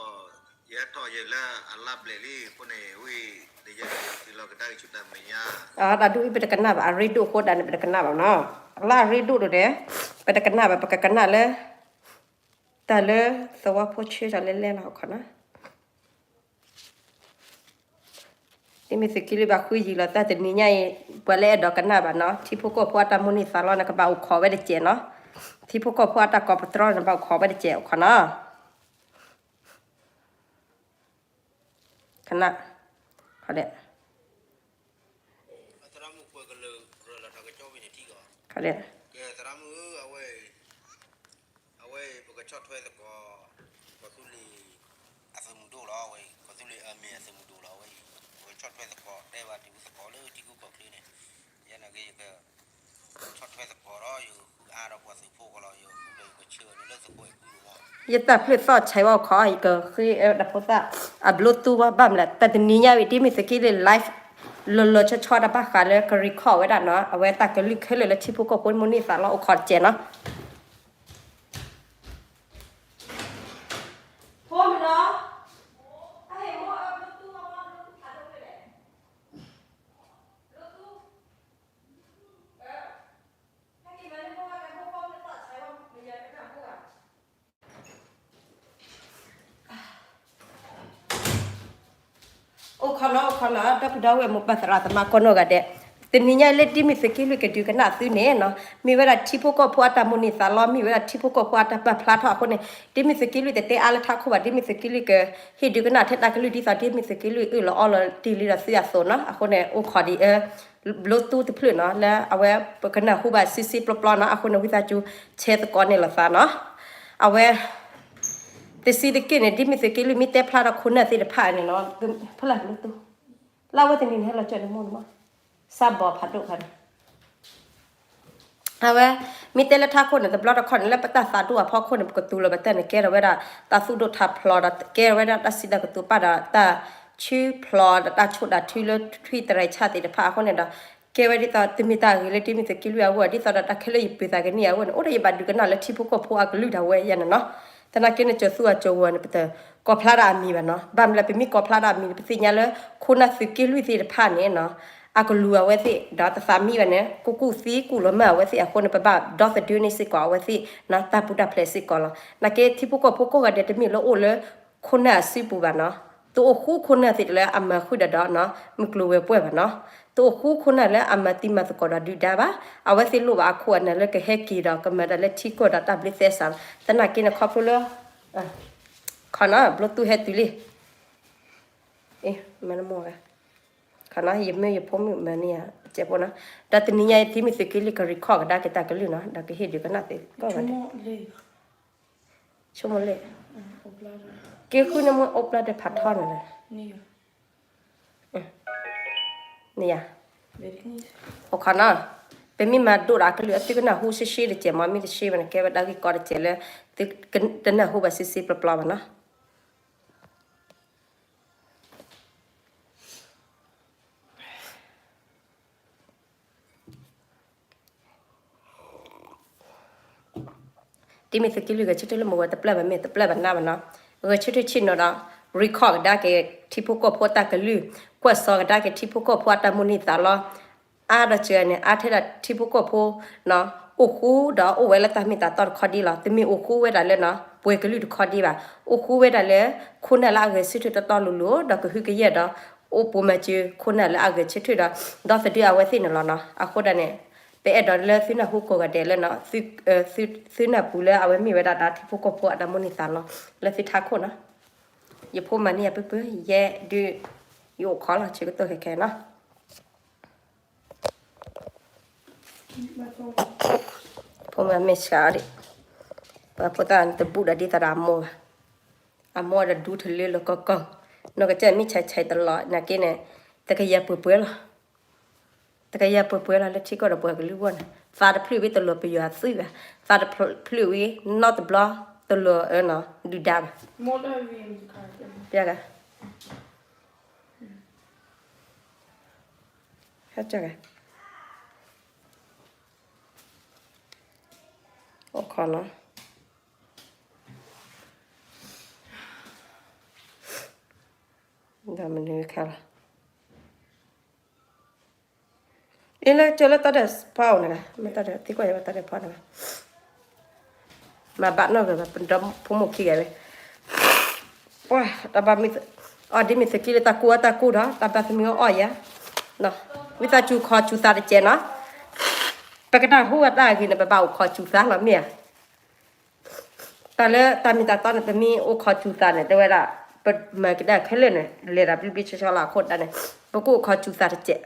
ယဟဲထီၣ်ယဲလၢအလါဘျဲၣ်လံ အဃိန့ၣ် ဝံၤ ဒီးယဲဒီးယက့ၤလီၤကဒါက့ၤဆူတၢ်မဲာ်ညါ တၢ်ဒုးအံၤပတကနၣ်ဘၣ် အရ့ဒိၣ်အဃိဒၣ်န့ၣ် ပတကနၣ်ဘၣ်နီၤ အလၢအရ့ဒိၣ်ဒီး ပတကနၣ်ဘၣ် ပကကနၣ်လၢ တၢ်လၢသဝီဖိဆၢတၢ်လဲၤလဲၤလီၤခီနီၤ တံၤမုၢ်သုးက့လွံၢ်ဘၣ်ဃုယံၤလီၤ တၢ်တနံၤညါအံၤ ပှၤလၢအဲၣ်ဒိးကနၣ်ဘၣ်နီၤ ထံဖိကီၢ်ဖိအတၢ်မိၣ်န့ၢ်သးလီန့ၣ် ကဘၣ်အိၣ်ခိးဝဲတစဲးနီၤ ထံဖိကီၢ်ဖိအတၢ်ကိးပတြီန့ၣ် ဘၣ်အိၣ်ခိးဝဲတစဲးအိၣ်ခီနီၤ ခီနီၤ ခီဒဲး သရၣ်မုၣ်ကွဲကလၢာ်ရၢလီၤတၢ်ကစီၣ်ဝံၤန့ၣ်ထံကီး ခီဒဲး ကဲသရၣ်မုၣ်ဧၢ အဝဲ အဝဲအံၤ ပကဆီၣ်ထွဲသကိး ကီၢ်သူလ့ၤအသုးမုၢ်ဒိၣ်လီၤ အဝဲအံၤ ကီၢ်သူလ့ၤအမ့ၢ်အသုးမုၢ်ဒိၣ်လီၤ အဝဲအံၤ ပကဆီၣ်ထွဲသကိး တဲဘၣ်တံၤဟူသကိးလၢထံခိၣ်ကီၢ်ချၢန့ၣ် ယဲနာ်က့ ယက ဆီၣ်ထွဲသကိးဒီး ယဃုအါဒီးပှၤသုးဖိကီးလီၤ ယဃုဒီးယကဆၢန့ၣ်လၢသုးခိၣ်အဲၤကူလီၤမး ယတၢ်ဖျၢၣ်သီၣ်ဆဲးဝဲခီ ယကဃ့အၢတၢ်ဖိသၣ် အ Bluetooth ဝဲဘၣ်မလဲၣ် တၢ်တနံၤညါဝံၤ တံၤမုၢ်သုးက့လွံၢ် live လီၤလီၤဆီဆီတၢ်ဘၣ်ဃးလၢက record ဝဲဒၣ်နီၤ အဝဲတၢ်ကလုၢ်ခဲလၢာ်လၢထံဖိကီၢ်ဖိမိၣ်န့ၢ်သးလီအိၣ်ခိးတစဲးနီၤ ဖိမနီၤ အဟ့ၣ်မိၢ်အ Bluetooth ဝဲ Bluetooth ဖးဒိၣ်ဖဲလဲၣ် Bluetooth အိၣ်ခိးနီၤ အိၣ်ခိးနီၤ ဒီပုၢ်ဒီဝဲၢ်မိၢ်ပၢ်သရၣ်သမါကိးနီၢ်ဂၤဒဲး, တနံၤညါလၢတံၤမုၢ်သုးက့လွံၢ်ကဒုးကနၣ်သုန့ၣ်နီၤ, မ့ၢ်ဝဲဒၣ်ထံဖိကီၢ်ဖိအတၢ်မိၣ်န့ၢ်သးလီ, မ့ၢ်ဝဲဒၣ်ထံဖိကီၢ်ဖိအတၢ်ပာ်ဖျါထီၣ်အဃိန့ၣ်, တံၤမုၢ်သုးက့လွံၢ်တတဲအါလၢထးခိၣ်ဘၣ်, တံၤမုၢ်သုးက့လွံၢ်ကဟ့ၣ်ဒုးကနၣ်ထဲတၢ်ကလုၢ်ဒ်သိး တံၤမုၢ်သုးက့လွံၢ်အၢၣ်လီၤအီလီၤတ့ၢ်လံဒီးသုအသိးနီၤ, အဃိန့ၣ် အိၣ်ခိးဒံးအၢ Bluetooth တဖျၢၣ်နီၤ, လၢအဝဲပကနၢ်ဟူဘၣ်စ့စ့ပျီပျီနီၤ, အဃိန့ၣ် ဝံသးစူၤ ဆဲးသကိးန့ၢ်လိာ်သးနီၤ, အဝဲ တဆံးတက့ၢ်န့ၣ် တံၤမုၢ်သုးက့လွံၢ်မ့ၢ်တဲဖျါထီၣ်ခိၣ်နၢ်သ့ၣ်တဖၣ်န့ၣ်နီၤ, ဖဲလၢ Bluetooth လၢအဝဲတနံၤန့ၣ် ဟဲလီၤစၢၤန့ၣ်မိၢ်န့ၣ်မး, စးဘီဖးဒိၣ်ဖးန့ၣ် အဝဲ မ့ၢ်တဲလၢထးခိၣ်န့ၣ် တဘျီတခီၣ်န့ၣ် လၢပတၢ်သးဒိၣ်အဖီခိၣ်န့ၣ် ပကသူလီၤပတၢ်န့ၣ် ကဲထီၣ်ဝဲဒၣ် တၢ်သူၣ်ဒိၣ်ထးဖျိးဒီး ကဲထီၣ်ဝဲဒၣ်တၢ်စံးတၢ်ကတိၤပာ်ဒီးတၢ်ဆူၣ်ဖျိးဒီးတၢ်ဆိၣ်တၢ်ထုလၢထွံၣ်သရၣ်ဆၣ်သ့ၣ်တဖၣ်အဃိန့ၣ်ဒီး ကဲဝဲဒ်သိးတမ့ၢ်တၢ်ဂ့ၤလၢတံၤမုၢ်သုးက့လွံၢ်အဂီၢ် ဒ်သိးဒီးတၢ်ခဲလၢာ်ယပၢၤသးကနံၣ်အဂီၢ်န့ၣ် အိၣ်ဒီးယဘၣ်ဒုးကနၣ်လၢထံဖိကီၢ်ဖိအကလုၢ်ဒၣ်ဝဲယဲန့ၣ်နီၤ, သနာ်က့န့ၣ် ကၠိၤသူအကၠိၤဝီၤန့ၣ် ပတကိးဖျါဒၣ်အမံၤဘၣ်နီၤ, ဘၣ်မနုၤလဲၣ် ပမ့ၢ်ကိးဖျါဒၣ်အမံၤန့ၣ် ပသ့ၣ်ညါလၢ ခိၣ်နၢ်သုးက့လွံၢ်သ့ၣ်တဖၣ်န့ၣ်နီၤ အကလူၤအဝဲသ့ၣ် ဒီးတသးမံဘၣ်န့ၣ် ကူကူသံကူၣ်လီၤမၢ်အဝဲသ့ၣ်အဃိန့ၣ် ပဘၣ်ဒီသဒၢန့ၢ်စ့ၢ်ကီးအဝဲသ့ၣ်နီၤ တၢ်ပူၤတၢ်ဖျဲးစ့ၢ်ကီးလီၤ. သနာ်က့ထံဖိကီၢ်ဖိကိးဂၤဒဲးတမ့ၢ်လၢအိၣ်လၢ ခိၣ်နၢ်အစုပူၤဘၣ်နီၤ, တအိၣ်ဃူခိၣ်နၢ်သ့ၣ်တဖၣ်လၢအမၤဃုာ်ဒီးဒီးနီၤ မုၢ်ကျိၤဝဲၤကွာ်ဘၣ်နီၤ, တအိၣ်ဃူခိၣ်နၢ်လၢအမၤတံၤမၤသကိးဒီးဒုၣ်ဒါဘၣ်, အဝဲသ့ၣ်လိၣ်ဘၣ်အခိၣ်အနၢ်လၢကဟဲက့ၤဒီးကမၤတၢ်လၢထံကီၢ်ဒီးတၢ်ဘျုးသဲစး, သနာ်က့န့ၣ်ခီဖျိလၢ ခီနီၤ Bluetooth ဟဲတုၤလံ မၤနမိၢ်ဂၤ ခီနီၤ ယမၢယဖိမုၣ်မၤန့ၢ်ယၤ ကဲးဖိနီၤ, ဒီးတနံၤညါအံၤ တံၤမုၢ်သုးက့လွံၢ်က record ကဒါက့ၤတၢ်ကလုၢ်နီၤ ဒီးကဟ့ၣ်ဒုးကနၣ်သကိးဝဲန့ၣ် ဆိကမိၣ်လၢ က့ဃုန့ၣ်မ့ၢ်အိၣ်ဘျါဒီးဖးထီန့ၣ်လီၤ, အိၣ်ခီနီၤ, ပမ့ၢ်မၤဒိၣ်ဒီးအကလုၢ်အသုကနၢ်ဟူရှဲရှဲတကဲးမး မ့ၢ်တရှဲဘၣ်န့ၣ် ကဲဝဲဒၣ်ဂ့ၢ်ကီတကဲးလၢ သုတနၢ်ဟူဘၣ်စ့စ့ပျီပျီဘၣ်နီၤ. တံၤမ့ၢ်သုးက့လွံၢ်ဂဲၤဆၢထၢၣ်လၢမ့ၢ်ဝဲတပျၢ်ဘၣ်မ့ၢ်တပျၢ်ဘၣ်နၢ်ဘၣ်နီၤ, ဂဲၤဆၢထၢၣ်ဆ့ၣ်နီၤဒီး record ကဒါက့ၤ ထံဖိကီၢ်ဖိအတၢ်ကလုၢ်, ကွၢ်စီကဒါက့ၤထံဖိကီၢ်ဖိအတၢ်မိၣ်န့ၢ်သးလီ. အါဒီးစၢၤန့ၣ် အါထဲဒၣ်ထံဖိကီၢ်ဖိ အိၣ်ဃူဒီးအိၣ်ဝဲလၢတၢ်မ့ၢ်တၢ်တီတခီဒ်လီၤ. တမ့ၢ်အိၣ်ဃူဝဲဒၣ်လၢ ပှဲၤကလုာ်တခီဒ်ဘၣ်. အိၣ်ဃူဝဲဒၣ်လၢ ခိၣ်နၢ်လၢအဂဲၤဆၢထၢၣ်တီတီလိၤလိၤ ဒီးကဟုကယာ်ဒီး အိၣ်ပိာ်မၤစၢၤခိၣ်နၢ်လၢအဂဲၤဆၢထၢၣ်ဒီး ဒီသဒၢအဝဲသ့ၣ်န့ၣ်လီၤနီၤ. အဃိဒၣ်န့ၣ် ပအဲၣ်ဒိးလၢသုနၢ်ဟူကိးဂၤဒဲးလၢ သုနၢ်ပူၤလၢအဝဲမ့ၢ်ဝဲဒၣ်တၢ်ထံဖိကီၢ်ဖိအတၢ်မိၣ်န့ၢ်သးလီၤ လၢသုထးခိၣ်နီၤ. ယဖိမၤန့ၢ်ယပုၢ်ပုၢ် ယဲဒုး ယအိၣ်ခိးလီၤ ဆၢကတီၢ်ခဲခဲနီၤ. ဖိမၤမ့ၢ်ဆှးအီၤဒံး, ပှၤဖိသၣ်တဘူၣ်ဒီးဒ်သိးဒီးအမိၢ်ဘၣ်, အမိၢ်ဒီးဒူထလၢလၢကီၢ်ကီၢ်, နီၢ်ကစၢ်မ့ၢ်ဆဲးဆဲးတလီၤနာ်က့န့ၣ် တကယၤပှဲၤပှဲၤလီၤ. တကယၤပှဲၤပှဲၤလီၤ လၢထံကီၢ်ဒီးပှဲၤကလုာ်အဂီၢ်န့ၣ် သးတဖျၢၣ်ဝံၤတလီၤပယီၤအသွံၣ်ဘၣ်, သးတဖျၢၣ်ဝံၤနီတဘျီတလီၤအၢနီၤ ဒုၣ်ဒါဘၣ်. အိၣ်ခိးနီၤ, ဒီးမနုၤခဲလီၤ. အ့လၢကၢလၢတၢ်ဒဲးဖီအိၣ်န့ၣ်ဂ့ၤ, မ့ၢ်တၢ်ဒဲးသံကွၢ်ယၤဝဲတၢ်ဒဲးဖီန့ၣ်ဂ့ၤ, မၤဘၣ်နီၢ်ဂ့ၤဘၣ် ပဒီဖိမိၢ်ခံဂၤဝဲ, ပှၤတၢ်ဘၣ်မ့ၢ်, အီၤဒ်မ့ၢ်သုးက့လွံၢ်တၢ်ကူၣ်အီၣ်တၢ်ကူၣ်ဒီး တၢ်ဘၣ်သမံအီၣ်အီၣ်ယၤ, ဝံသးစူၤခိးစူၤသးတစဲးနီၤ, ပကနၢ်ဟူအတၢ်အဂ့ၤန့ၣ် ပဘၣ်အိၣ်ခိးစူၤသးလီၤမ့ၢ်ဧါ. တၢ်လၢတၢ်မ့ၢ်တၢ်တီန့ၣ် ပမ့ၢ်အိၣ်ခိးစူၤသးန့ၣ် တဲဝဲဒၣ် ပမၤကဒါခဲလၢာ်န့ၣ် လဲၤဒၣ်ဘျ့ဘျ့ဆှီဆှီလီၤ. အဃိဒၣ်န့ၣ် ပကအိၣ်ခိးစူၤသးတစဲး,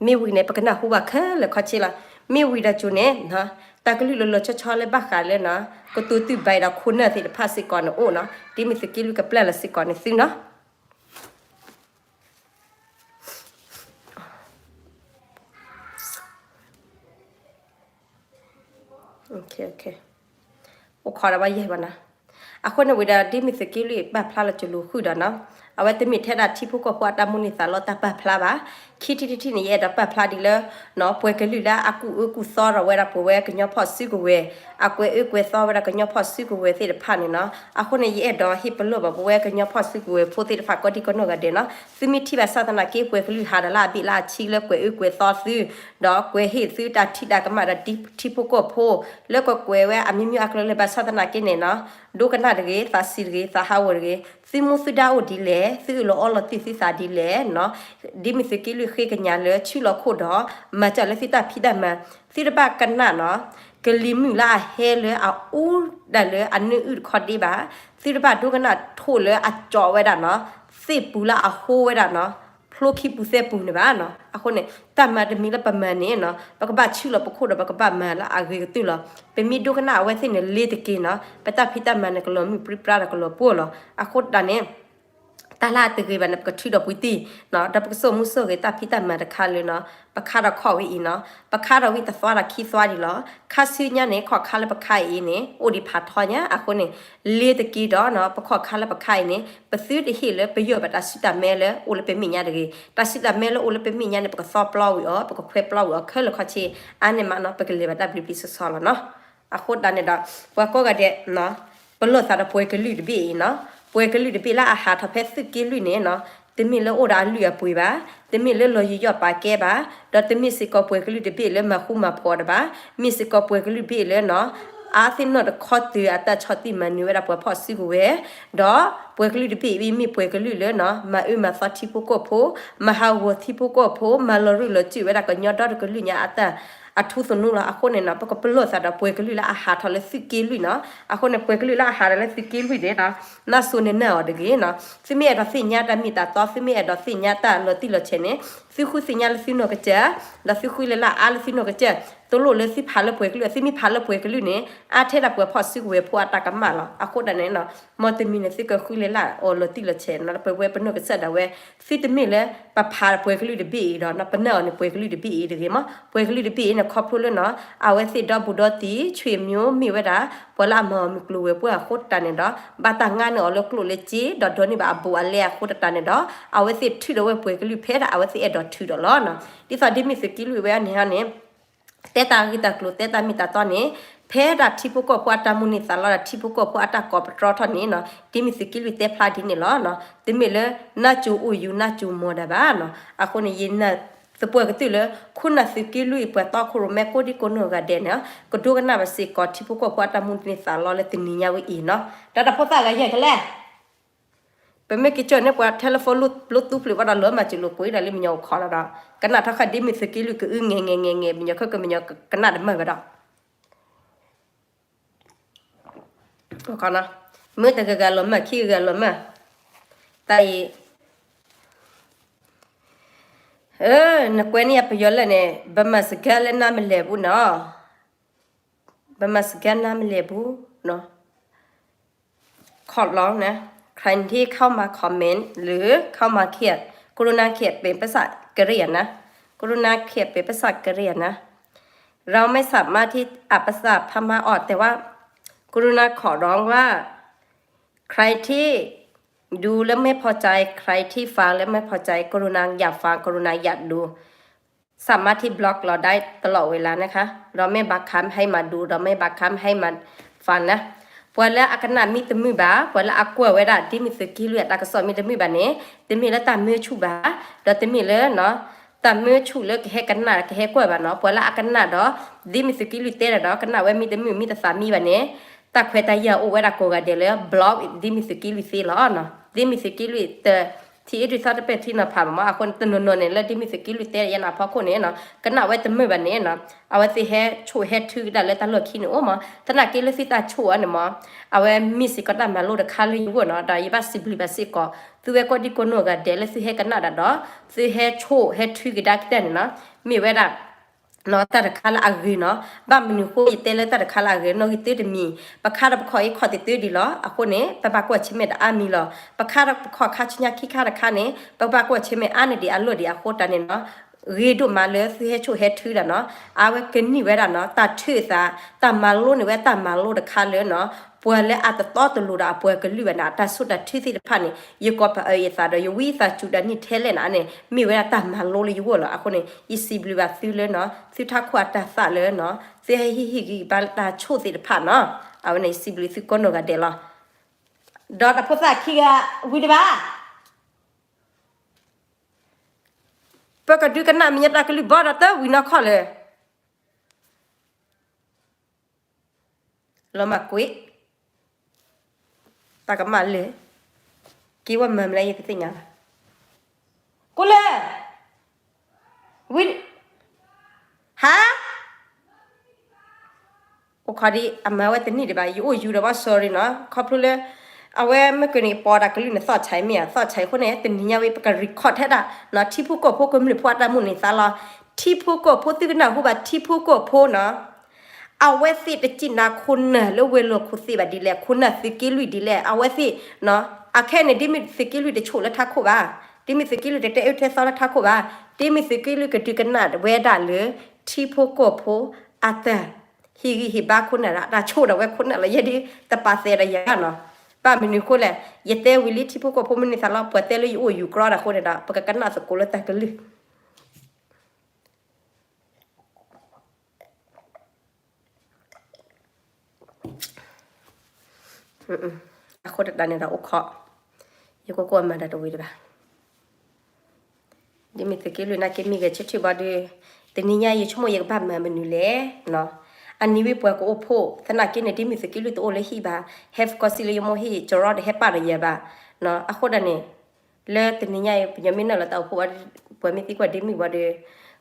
မ့ၢ်ဝံၤန့ၣ် ပကနၢ်ဟူဘၣ်ခဲလၢာ်ခီဆ့လီၤ. မ့ၢ်ဝံၤဒီးကၠိန့ၣ် တၢ်ကလုၢ်လီၤလီၤဆီဆီလၢဘၣ်ဃးလၢနီၤ ကတိၤသုးဘၣ်ဒီးခိၣ်နၢ်သ့ၣ်တဖၣ်စ့ၢ်ကီးန့ၣ်အိၣ်နီၤ, ဒ်မ့ၢ်သုးက့လွံၢ်ကပျၢ်လီၤစ့ၢ်ကီးန့ၣ်သုနီၤ. အိၣ်ခိးဒီးဘၣ်ယဲၢ်ဘၣ်နီၤ. အဃိန့ၣ်ဝံၤဒီး ဒ်မ့ၢ်သုးက့လွံၢ်ပာ်ဖျါလီၤကလိၤဃုာ်ဒီးနီၤ, အဝဲတမ့ၢ်ထဲဒၣ်ထံဖိကီၢ်ဖိအတၢ်မိၣ်န့ၢ်သးလီတၢ်ပာ်ဖျါဘၣ်. ခံထံၣ်တထံၣ်န့ၣ် ယအဲၣ်ဒိးပာ်ဖျါဒ်လၢ ပှဲၤကလုာ်လၢအကူၣ်အၢကူၣ်သီဒီးဝဲဒၣ်ပဝဲကညီဖီၣ်စုကဝဲၤ, အကွဲးအၢကွဲးသီဝဲဒၣ်ကညီဖီၣ်စုကဝဲၤသ့ၣ်တဖၣ်န့ၣ်နီၤ. အဃိန့ၣ် ယအဲၣ်ဒိးဟ့ၣ်ပလီၢ်ဘၣ်ပဝဲကညီဖီၣ်စုကဝဲၤဖိသ့ၣ်တဖၣ်ကိးဒံကိးနီၢ်ဂၤဒဲးနီၤ, သုမ့ၢ်ထံၣ်ဘၣ်ဆၣ်သနာ်က့ ပှဲၤကလုာ်ဟးဒီးလၢအဘ့ၣ်လၢအဆံလၢကွဲးအၢကွဲးသီသု ဒီးကွဲးဟ့ၣ်သုတၢ်ထံၣ်တၢ်ကမၣ်ဒီးထံဖိကီၢ်ဖိ လၢကကွဲးဝဲအမံၤမံၤ အကလီလၢဘၣ်ဆၣ်သနာ်က့န့ၣ်နီၤ, ဒိကနၣ်တဂ့ၤ, သးစံးတဂ့ၤ, သးဟးဂီၤတဂ့ၤ, သုမူသုဒါအိၣ်ဒ်လဲၣ်, သုအၢၣ်လီၤအီလီၤတ့ၢ်သုသးဒ်လဲၣ်နီၤ. ဒ်မ့ၢ်သုးက့လွံၢ်ဃ့ကညးလၢ ဆူၣ်လီၤခိၣ်ဒီး မၤစၢၤလၢသုတၢ်ဖံးတၢ်မၤ, သုတဘၣ်ကနၣ်နီၤ ကလံၤမုၢ်လၢအဟဲလၢအအူဒၣ်လၢအနၢအုၣ်တခီဒ့ဘၣ်, သုတဘၣ်ဒိကနၣ်ထိၣ်လၢအကၠီးဝဲဒၣ်နီၤ သ့ၣ်ပူၤလၢအဟိဝဲဒၣ်နီၤ ဖျိခံပူၤသဲပူၤန့ၣ်ဘၣ်နီၤ. အဃိန့ၣ် တၢ်မၤတမံၤလၢပမၤန့ၣ်နီၤ ပကဘၣ်ဆူၣ်လီၤပခိၣ်ဒီး ပကဘၣ်မၤလၢအဂ့ၤကတၢၢ်လီၤ. ပမ့ၢ်ဒိကနၣ်အဝဲသ့ၣ်န့ၣ်လ့ၤတက့ၢ်နီၤ ပတၢ်ဖံးတၢ်မၤန့ၣ် ကလီၤမုၢ်ပြံပြါဒီးကလီၤပှီၢ်လီၤ. အဃိတၢ်န့ၣ် တၢ်လၢအတဂ့ၤဘၣ်န့ၣ် ပကထုးဒီးပှ့ၤတံၢ်နီၤ ဒီးပကစိာ်မူစိာ်ဂ့ၤတၢ်ဖံးတၢ်မၤတခါလၢနီၤ ပခါထီၣ်ခီၣ်ဝဲအံၤနီၤ ပခါထီၣ်ဝံၤတသွါဒီးခံသွါဒံးလီၤ. ခါဆူညါန့ၣ် ခီၣ်ခါလၢပခါအံၤန့ၣ် အိၣ်ဒံးဖးထီညါ အဃိန့ၣ် လ့ၤတက့ၢ်ဒီးနီၤ ပခီၣ်ခါလၢပခါအံၤန့ၣ် ပသုတဟ့ၣ်လၢပယီၢ်ဘၣ်တၢ်စုတၢ်မဲလၢအိၣ်လၢပမဲာ်ညါတဂ့ၤ. တၢ်စုတၢ်မဲလၢအိၣ်လၢပမဲာ်ညါန့ၣ် ပကသီပျီဝံၤအီၤ ပကခွဲပျီဝံၤအီၤခဲလၢာ်ခီဆ့ အါန့ၢ်မးနီၤ ပကလဲၤဘၣ်တၢ်ဘျုးဘျုးဆီဆီလီၤနီၤ. အဃိတၢ်န့ၣ်ဒီး ပှၤကိးဂၤဒဲး ပလီၢ်သးဒီးပှဲၤကလုာ်တဘ့ၣ်အံၤနီၤ ပှဲၤကလုာ်တဘ့ၣ်လၢအဟးထီၣ်ဖဲသုးက့လွံၢ်န့ၣ်နီၤ တမ့ၢ်လၢအိၣ်ဒီးအလုၢ်အပှ့ၤဘၣ်, တမ့ၢ်လၢလီၤယံာ်ယီၣ်ပာ်ကဲဘၣ်, ဒီးတမ့ၢ်စ့ၢ်ကီးပှဲၤကလုာ်တဘ့ၣ်လၢမၤဃူမၤဖိးတဘၣ်, မ့ၢ်စ့ၢ်ကီးပှဲၤကလုာ်တဘ့ၣ်လၢနီၤ အါသ့ၣ်နီၣ်တခီတုၤအတၢ်ဆီၣ်တံၢ်မၤနၢၤဝဲဒၣ်ပှၤဖီၣ်စုကဝဲၤ, ဒီးပှဲၤကလုာ်တဘ့ၣ်အံၤမ့ၢ်ပှဲၤကလုာ်လၢနီၤ မၤအၢမၤသီထံဖိကီၢ်ဖိ, မၤဟးဂီၤထံဖိကီၢ်ဖိ, မၤလီၤရူၢ်လီၤစူၣ်ဝဲဒၣ်ကညီဒီတကလုာ်ညါအတၢ်အထူသနူလီၤ. အဃိန့ၣ်နီၤ ပကပလီၢ်သးဒီးပှဲၤကလုာ်လၢအဟးထီၣ်လၢသုးက့လွံၢ်နီၤ. အဃိန့ၣ် ပှဲၤကလုာ်လၢအဟးထီၣ်လၢသုးက့လွံၢ်န့ၣ်နီၤ နၢ်စိၤန့ၣ်နၢ်အီၤတဂ့ၤနီၤ. သုမ့ၢ်အဲၣ်ဒိးသ့ၣ်ညါတၢ်မ့ၢ်တၢ်တီ, သုမ့ၢ်အဲၣ်ဒိးသ့ၣ်ညါတၢ်လီၤတံၢ်လီၤဆဲးန့ၣ် သုဃုသ့ၣ်ညါလၢသုနီၢ်ကစၢ်, ဒီးသုဃုလဲၤလၢအါလၢသုနီၢ်ကစၢ်, တလိၣ်လၢသုဖးလၢပှဲၤကလုာ်, သုမ့ၢ်ဖးလၢပှဲၤကလုာ်န့ၣ် အါထဲဒၣ်ပှၤဖီၣ်စုကဝဲၤဖိအတၢ်ကမၣ်လီၤ. အဃိတၢ်န့ၣ်နီၤ မ်တမံၤန့ၣ် သုကဃုလဲၤလၢအီၤလီၤတံၢ်လီၤဆဲးနီၤ လၢပဝဲပနီၢ်ကစၢ်ဒၣ်ဝဲ သုတမ့ၢ်လၢပဖးပှဲၤကလုာ်တဘ့ၣ်အံၤဒီးနီၤ ပနၢ်အီၤန့ၣ် ပှဲၤကလုာ်တဘ့ၣ်အံၤတဂ့ၤမး. ပှဲၤကလုာ်တဘ့ၣ်အံၤန့ၣ် ခီဖျိလၢနီၤ အဝဲသ့ၣ်ဒီဘူးဒီတံၢ် ဆွေမျိုး မ့ၢ်ဝဲဒၣ် ပှၤလၢအမၤအီၤမုၢ်ကျိၤဝဲၤကွာ်အဃိတၢ်န့ၣ်ဒီး ဘၣ်တၢ်ငါန့ၢ်အီၤလၢကျိၣ်လၢစ့ ဒီးဒိးန့ၢ်ဘၣ်အဘူးအလဲအဃိတၢ်န့ၣ်ဒီး အဝဲသ့ၣ်ထုးဒီးဝဲပှဲၤကလုာ်ဖဲဒၣ်အဝဲသ့ၣ်အဲၣ်ဒိးထုးဒီးလီၤနီၤ. ဒ်သိးဒ်မ့ၢ်သုးက့လွံၢ်ဝဲန့ၣ်ဟါန့ၣ် တဲတၢ်ဂ့ၢ်တၢ်ကျိၤ တဲတၢ်မ့ၢ်တၢ်တီန့ၣ် ဖဲဒၣ်ထံဖိကီၢ်ဖိအတၢ်မုၢ်န့ၢ်သးလီဒီး ထံဖိကီၢ်ဖိအတၢ်ကိးပတြီထီၣ်န့ၣ်နီၤ, ဒ်မ့ၢ်သုးက့လွံၢ်တဲဖျါဒ်န့ၣ်လီၤနီၤ. တမ့ၢ်လၢ နၢ်စူၤအိၣ်ယူၤ နၢ်စူၤမီၤဒၣ်ဘၣ်နီၤ. အဃိန့ၣ် ယနာ်သပှၢ်ကတၢၢ်လၢ ခိၣ်နၢ်သုးက့လွံၢ် ပှၤတီခိၣ်ရိၣ်မဲကိးဒံကိးနီၢ်ဂၤဒဲးန့ၣ် ကဒိကနၣ်ဘၣ်စ့ၢ်ကီး ထံဖိကီၢ်ဖိအတၢ်မုၢ်န့ၢ်သးလီလၢတနံၤညါဝဲအံၤနီၤ. ဒီးတၢ်ဖိသၣ်ဂၤယဲၢ်ကလဲၣ် ပမ့ၢ်က့ၤကၢၢ်န့ၢ်ပှၤ telephone လိၣ်သူဖျၢၣ်ဘၣ်ဒီး လၢမၤစၢၤလိာ်ကွံာ်ဒီးလၢမညီအိၣ်ခိးလီၤဒီး ကနၣ်ထီၣ်ဃာ်ဒ်မ့ၢ်သုးက့လွံၢ်ကအုငဲၤငဲၤငဲၤငဲၤ မညီခဲကမညီကနၣ်တမၢၢ်ဘၣ်ဒီး မ့ၢ်တဂၤဂၤလီၤမၢ် ခံဂၤဂၤလီၤမၢ်, တၢ်အံၤ နကွဲန့ၢ်ယၤပယီၤလၢာ်န့ၣ် ဗမာစကားလက်နားမလည်ဘူးနော်, ဗမာစကားနားမလည်ဘူးနော်. ခီၣ်လီၤန့ၣ် ใครที่เข้ามาคอมเมนต์ หรือเข้ามาเขียน กรุณาเขียนเป็นภาษากะเหรี่ยงนะ กรุณาเขียนเป็นภาษากะเหรี่ยงนะ เราไม่สามารถที่อ่านภาษาพม่าออก แต่ว่า กรุณาขอร้องว่า ใครที่ดูแล้วไม่พอใจ ใครที่ฟังแล้วไม่พอใจ กรุณาอย่าฟัง กรุณาอย่าดู สามารถที่บล็อกเราได้ตลอดเวลานะคะ เราไม่บังคับให้มาดู เราไม่บังคับให้มาฟังนะ ပှၤလၢအကနၣ်မ့ၢ်တမုာ်ဘၣ် ပှၤလၢအကွၢ်ဝဲဒၣ် ဒ်မ့ၢ်သုးက့လွံၢ်အတၢ်ကစီၣ်မ့ၢ်တမုာ်ဘၣ်န့ၣ် တမ့ၢ်လၢတၢ်မၢဆူၣ်ဘၣ်, ဒီးတမ့ၢ်လၢ တၢ်မၢဆူၣ်လၢကဟဲကနၣ်ကဟဲကွၢ်ဘၣ်နီၤ. ပှၤလၢအကနၣ်ဒီး ဒ်မ့ၢ်သုးက့လွံၢ်တဲတၢ်ဒီး ကနၣ်ဝဲမ့ၢ်တမုာ်မ့ၢ်တသးမံဘၣ်န့ၣ် တၢ်ခွဲးတၢ်ယာ်အိၣ်ဝဲဒၣ်ကိးဂၤဒဲးလၢ ဘျီၣ် ဒ်မ့ၢ်သုးက့လွံၢ်သ့လီၤ. ဒ်မ့ၢ်သုးက့လွံၢ်တ ထံၣ်အ့ၣ်ဒုးသီတပဲာ်ထံနီၤဖးဘၣ်မး အဃိန့ၣ် တနီၤနီၤန့ၣ် လၢဒ်မ့ၢ်သုးက့လွံၢ်တဲယဲနၤဖီခိၣ်န့ၣ်နီၤ ကနၣ်ဝဲတမုာ်ဘၣ်န့ၣ်နီၤ အဝဲသ့ၣ်ဟဲဆိၣ်ဟဲထုကဒါလၢတၢ်လီၢ်ခံန့ၣ်အိၣ်မး သနာ်က့လၢသုတၢ်ဆိၣ်အီၤန့ၣ်မး အဝဲမ့ၢ်စ့ၢ်ကီးတၢ်မၤလိတခါလၢယဂီၢ်နီၤ ဒီးယဘၣ်စံးဘျုးဘၣ်စ့ၢ်ကီး သုဝဲကိးဒံကိးနီၢ်ဂၤဒဲးလၢသုဟဲကနၣ်ဒၣ်ဒီး သုဟဲဆိၣ်ဟဲထုကဒါကတၢၢ်န့ၣ်နီၤ မ့ၢ်ဝဲဒၣ် တၢ်တခါလၢအဂ့ၤနီၤ ဘၣ်မနုၤဃိယတဲလၢတၢ်တခါလၢအဂ့ၤ နီၣ်ဂံၢ်တၢတမံၤ ပခါဒီးပခီၣ်အံၤခီၣ်တတုၤဒံးလီၤ အဃိန့ၣ် ပဘၣ်ကွၢ်ဆၢၣ်မဲာ်တအါမံၤလီၤ ပခါဒီးပခီၣ်ခါဆူညါခံခါတခါန့ၣ် ပဘၣ်ကွၢ်ဆၢၣ်မဲာ်အါန့ၢ်ဒံးအလီၢ်ဒံးအဃိတၢ်န့ၣ်နီၤ ဂ့ၤဒိၣ်မးလၢသုဟဲဆိၣ်ဟဲထုဒၣ်နီၤ အဝဲကနံၣ်ဝဲဒၣ်နီၤ တၢ်ထုးသး တၢ်မၤလိန့ၢ်ဝဲတၢ်မၤလိတခါလၢနီၤ ပှၤလၢအတတီတလိၤဒီးအပှၤကလုာ်ဘၣ်န့ၣ် အတၢ်ဆိၣ်တၢ်ထုသ့ၣ်တဖၣ်န့ၣ် ယကိးပအၢယသးဒီး ယဝံသးစူၤဒီးနံၣ်ထဲလဲၣ်န့ၣ်န့ၣ် မ့ၢ်ဝဲဒၣ်တၢ်မၤလိလၢယဂီၢ်လီၤ အဃိန့ၣ် ယစံးဘျုးဘၣ်သုလၢနီၤ သုထးခိၣ်အတၢ်သးလၢနီၤ သုဟဲဟ့ၣ်ဟ့ၣ်ဂံၢ်ဘါလၢတၢ်ဆိၣ်သ့ၣ်တဖၣ်နီၤ အဝဲန့ၣ်ယစံးဘျုးသုကိးနီၢ်ဂၤဒဲးလီၤ ဒီးတၢ်ဖိသၣ်ခံဂၤဝံၤတဘၣ် ပကဒုးကနၣ်မညီတၢ်ကလုၢ်ဘီဒီးတဝံၤနီၢ်ခီၣ်လၢ လီၤမၢ်ကွံာ် တၢ်ကမၣ်လၢာ် က့ၤဝဲမၤမလဲၣ်ယတသ့ၣ်ညါဘၣ် ကိးလၢ ဝံၤ ဟါ အိၣ်ခီဒံး အမၤဝဲတနံၣ်ဒံးဘၣ် ယအိၣ်ယူၤဒီးဘၣ် sorry နီၤ ခီဖျိလၢ အဝဲမ့ၢ်ကွၢ်န့ၣ် ပီးတၢ်ကလုၢ်န့ၣ် သီၣ်ဆဲးမ့ၢ်ဧါ သီၣ်ဆဲးအဃိန့ၣ် တနံၤညါဝံၤ ပက record ထဲဒၣ်နီၤ ထံဖိကီၢ်ဖိကမျၢၢ်ဖိအတၢ်မုၢ်န့ၢ်သးလီၤ ထံဖိကီၢ်ဖိသုကနၢ်ဟူဘၣ် ထံဖိကီၢ်ဖိနီၤ အဝဲသ့ၣ်တစံးနၤခိၣ်နၢ်လၢဝဲၤလီၢ်ခိၣ်သ့ၣ်ဘၣ်ဒ်လဲၣ် ခိၣ်နၢ်သုးက့လွံၢ်ဒ်လဲၣ် အဝဲသ့ၣ်နီၤ အခဲအံၤန့ၣ် ဒ်မ့ၢ်သုးက့လွံၢ်တဆိၣ်လၢထးခိၣ်ဘၣ် ဒ်မ့ၢ်သုးက့လွံၢ်တတဲအၢတဲသီလၢထးခိၣ်ဘၣ် ဒ်မ့ၢ်သုးက့လွံၢ်ကဒုးကနၣ်ဝဲဒၣ်လၢ ထံဖိကီၢ်ဖိအတၢ် ဟ့ၣ်ဂံၢ်ဟ့ၣ်ဘါခိၣ်နၢ်ဒီး တၢ်ဆိၣ်ဒီးဝဲခိၣ်နၢ်လီၤ ယဲဒၣ်တပာ်သဲဒီးယၤဘၣ်နီၤ ဘၣ်မနုၤဃိလဲၣ် ယတဲဝံၤလံထံဖိကီၢ်ဖိမုၢ်န့ၢ်သးလီၤ ပှၤတဲလၢယအိၣ်ယူၤကြီဒီးအဃိန့ၣ်ဒီး ပကကနၣ်သကိးလၢတၢ်ကလုၢ် အဃိတၢ်န့ၣ်ဒီးအိၣ်ခိး ယကကွၢ်မၤဒီးတဝံၤတဘၣ် ဒ်မ့ၢ်သုးက့လွံၢ်နာ်က့မ့ၢ်ဂဲၤဆၢထၢၣ်ဘၣ်ဒီး တနံၤညါယဆိကမိၣ်ယကဘၣ်မၤမနုၤလဲၣ်နီၤ အနံၤဝံၤပှၤကအိၣ်ဖှိၣ် သနာ်က့န့ၣ် ဒ်မ့ၢ်သုးက့လွံၢ်တအိၣ်လၢဟံၣ်ဘၣ် ဟဲဖကီၢ်စံလၢယမိၢ်ဟံၣ် ကရီတဟဲပာ်ဒီးယၤဘၣ်နီၤ အဃိဒၣ်န့ၣ် လၢတနံၤညါအံၤ ပညီမ့ၢ်နၢ်လီၤတၢ်အိၣ်ဖှိၣ်ဘၣ်ဒီး ပှၤမ့ၢ်သံကွၢ်ဒ့မုၣ်ဘၣ်ဒီး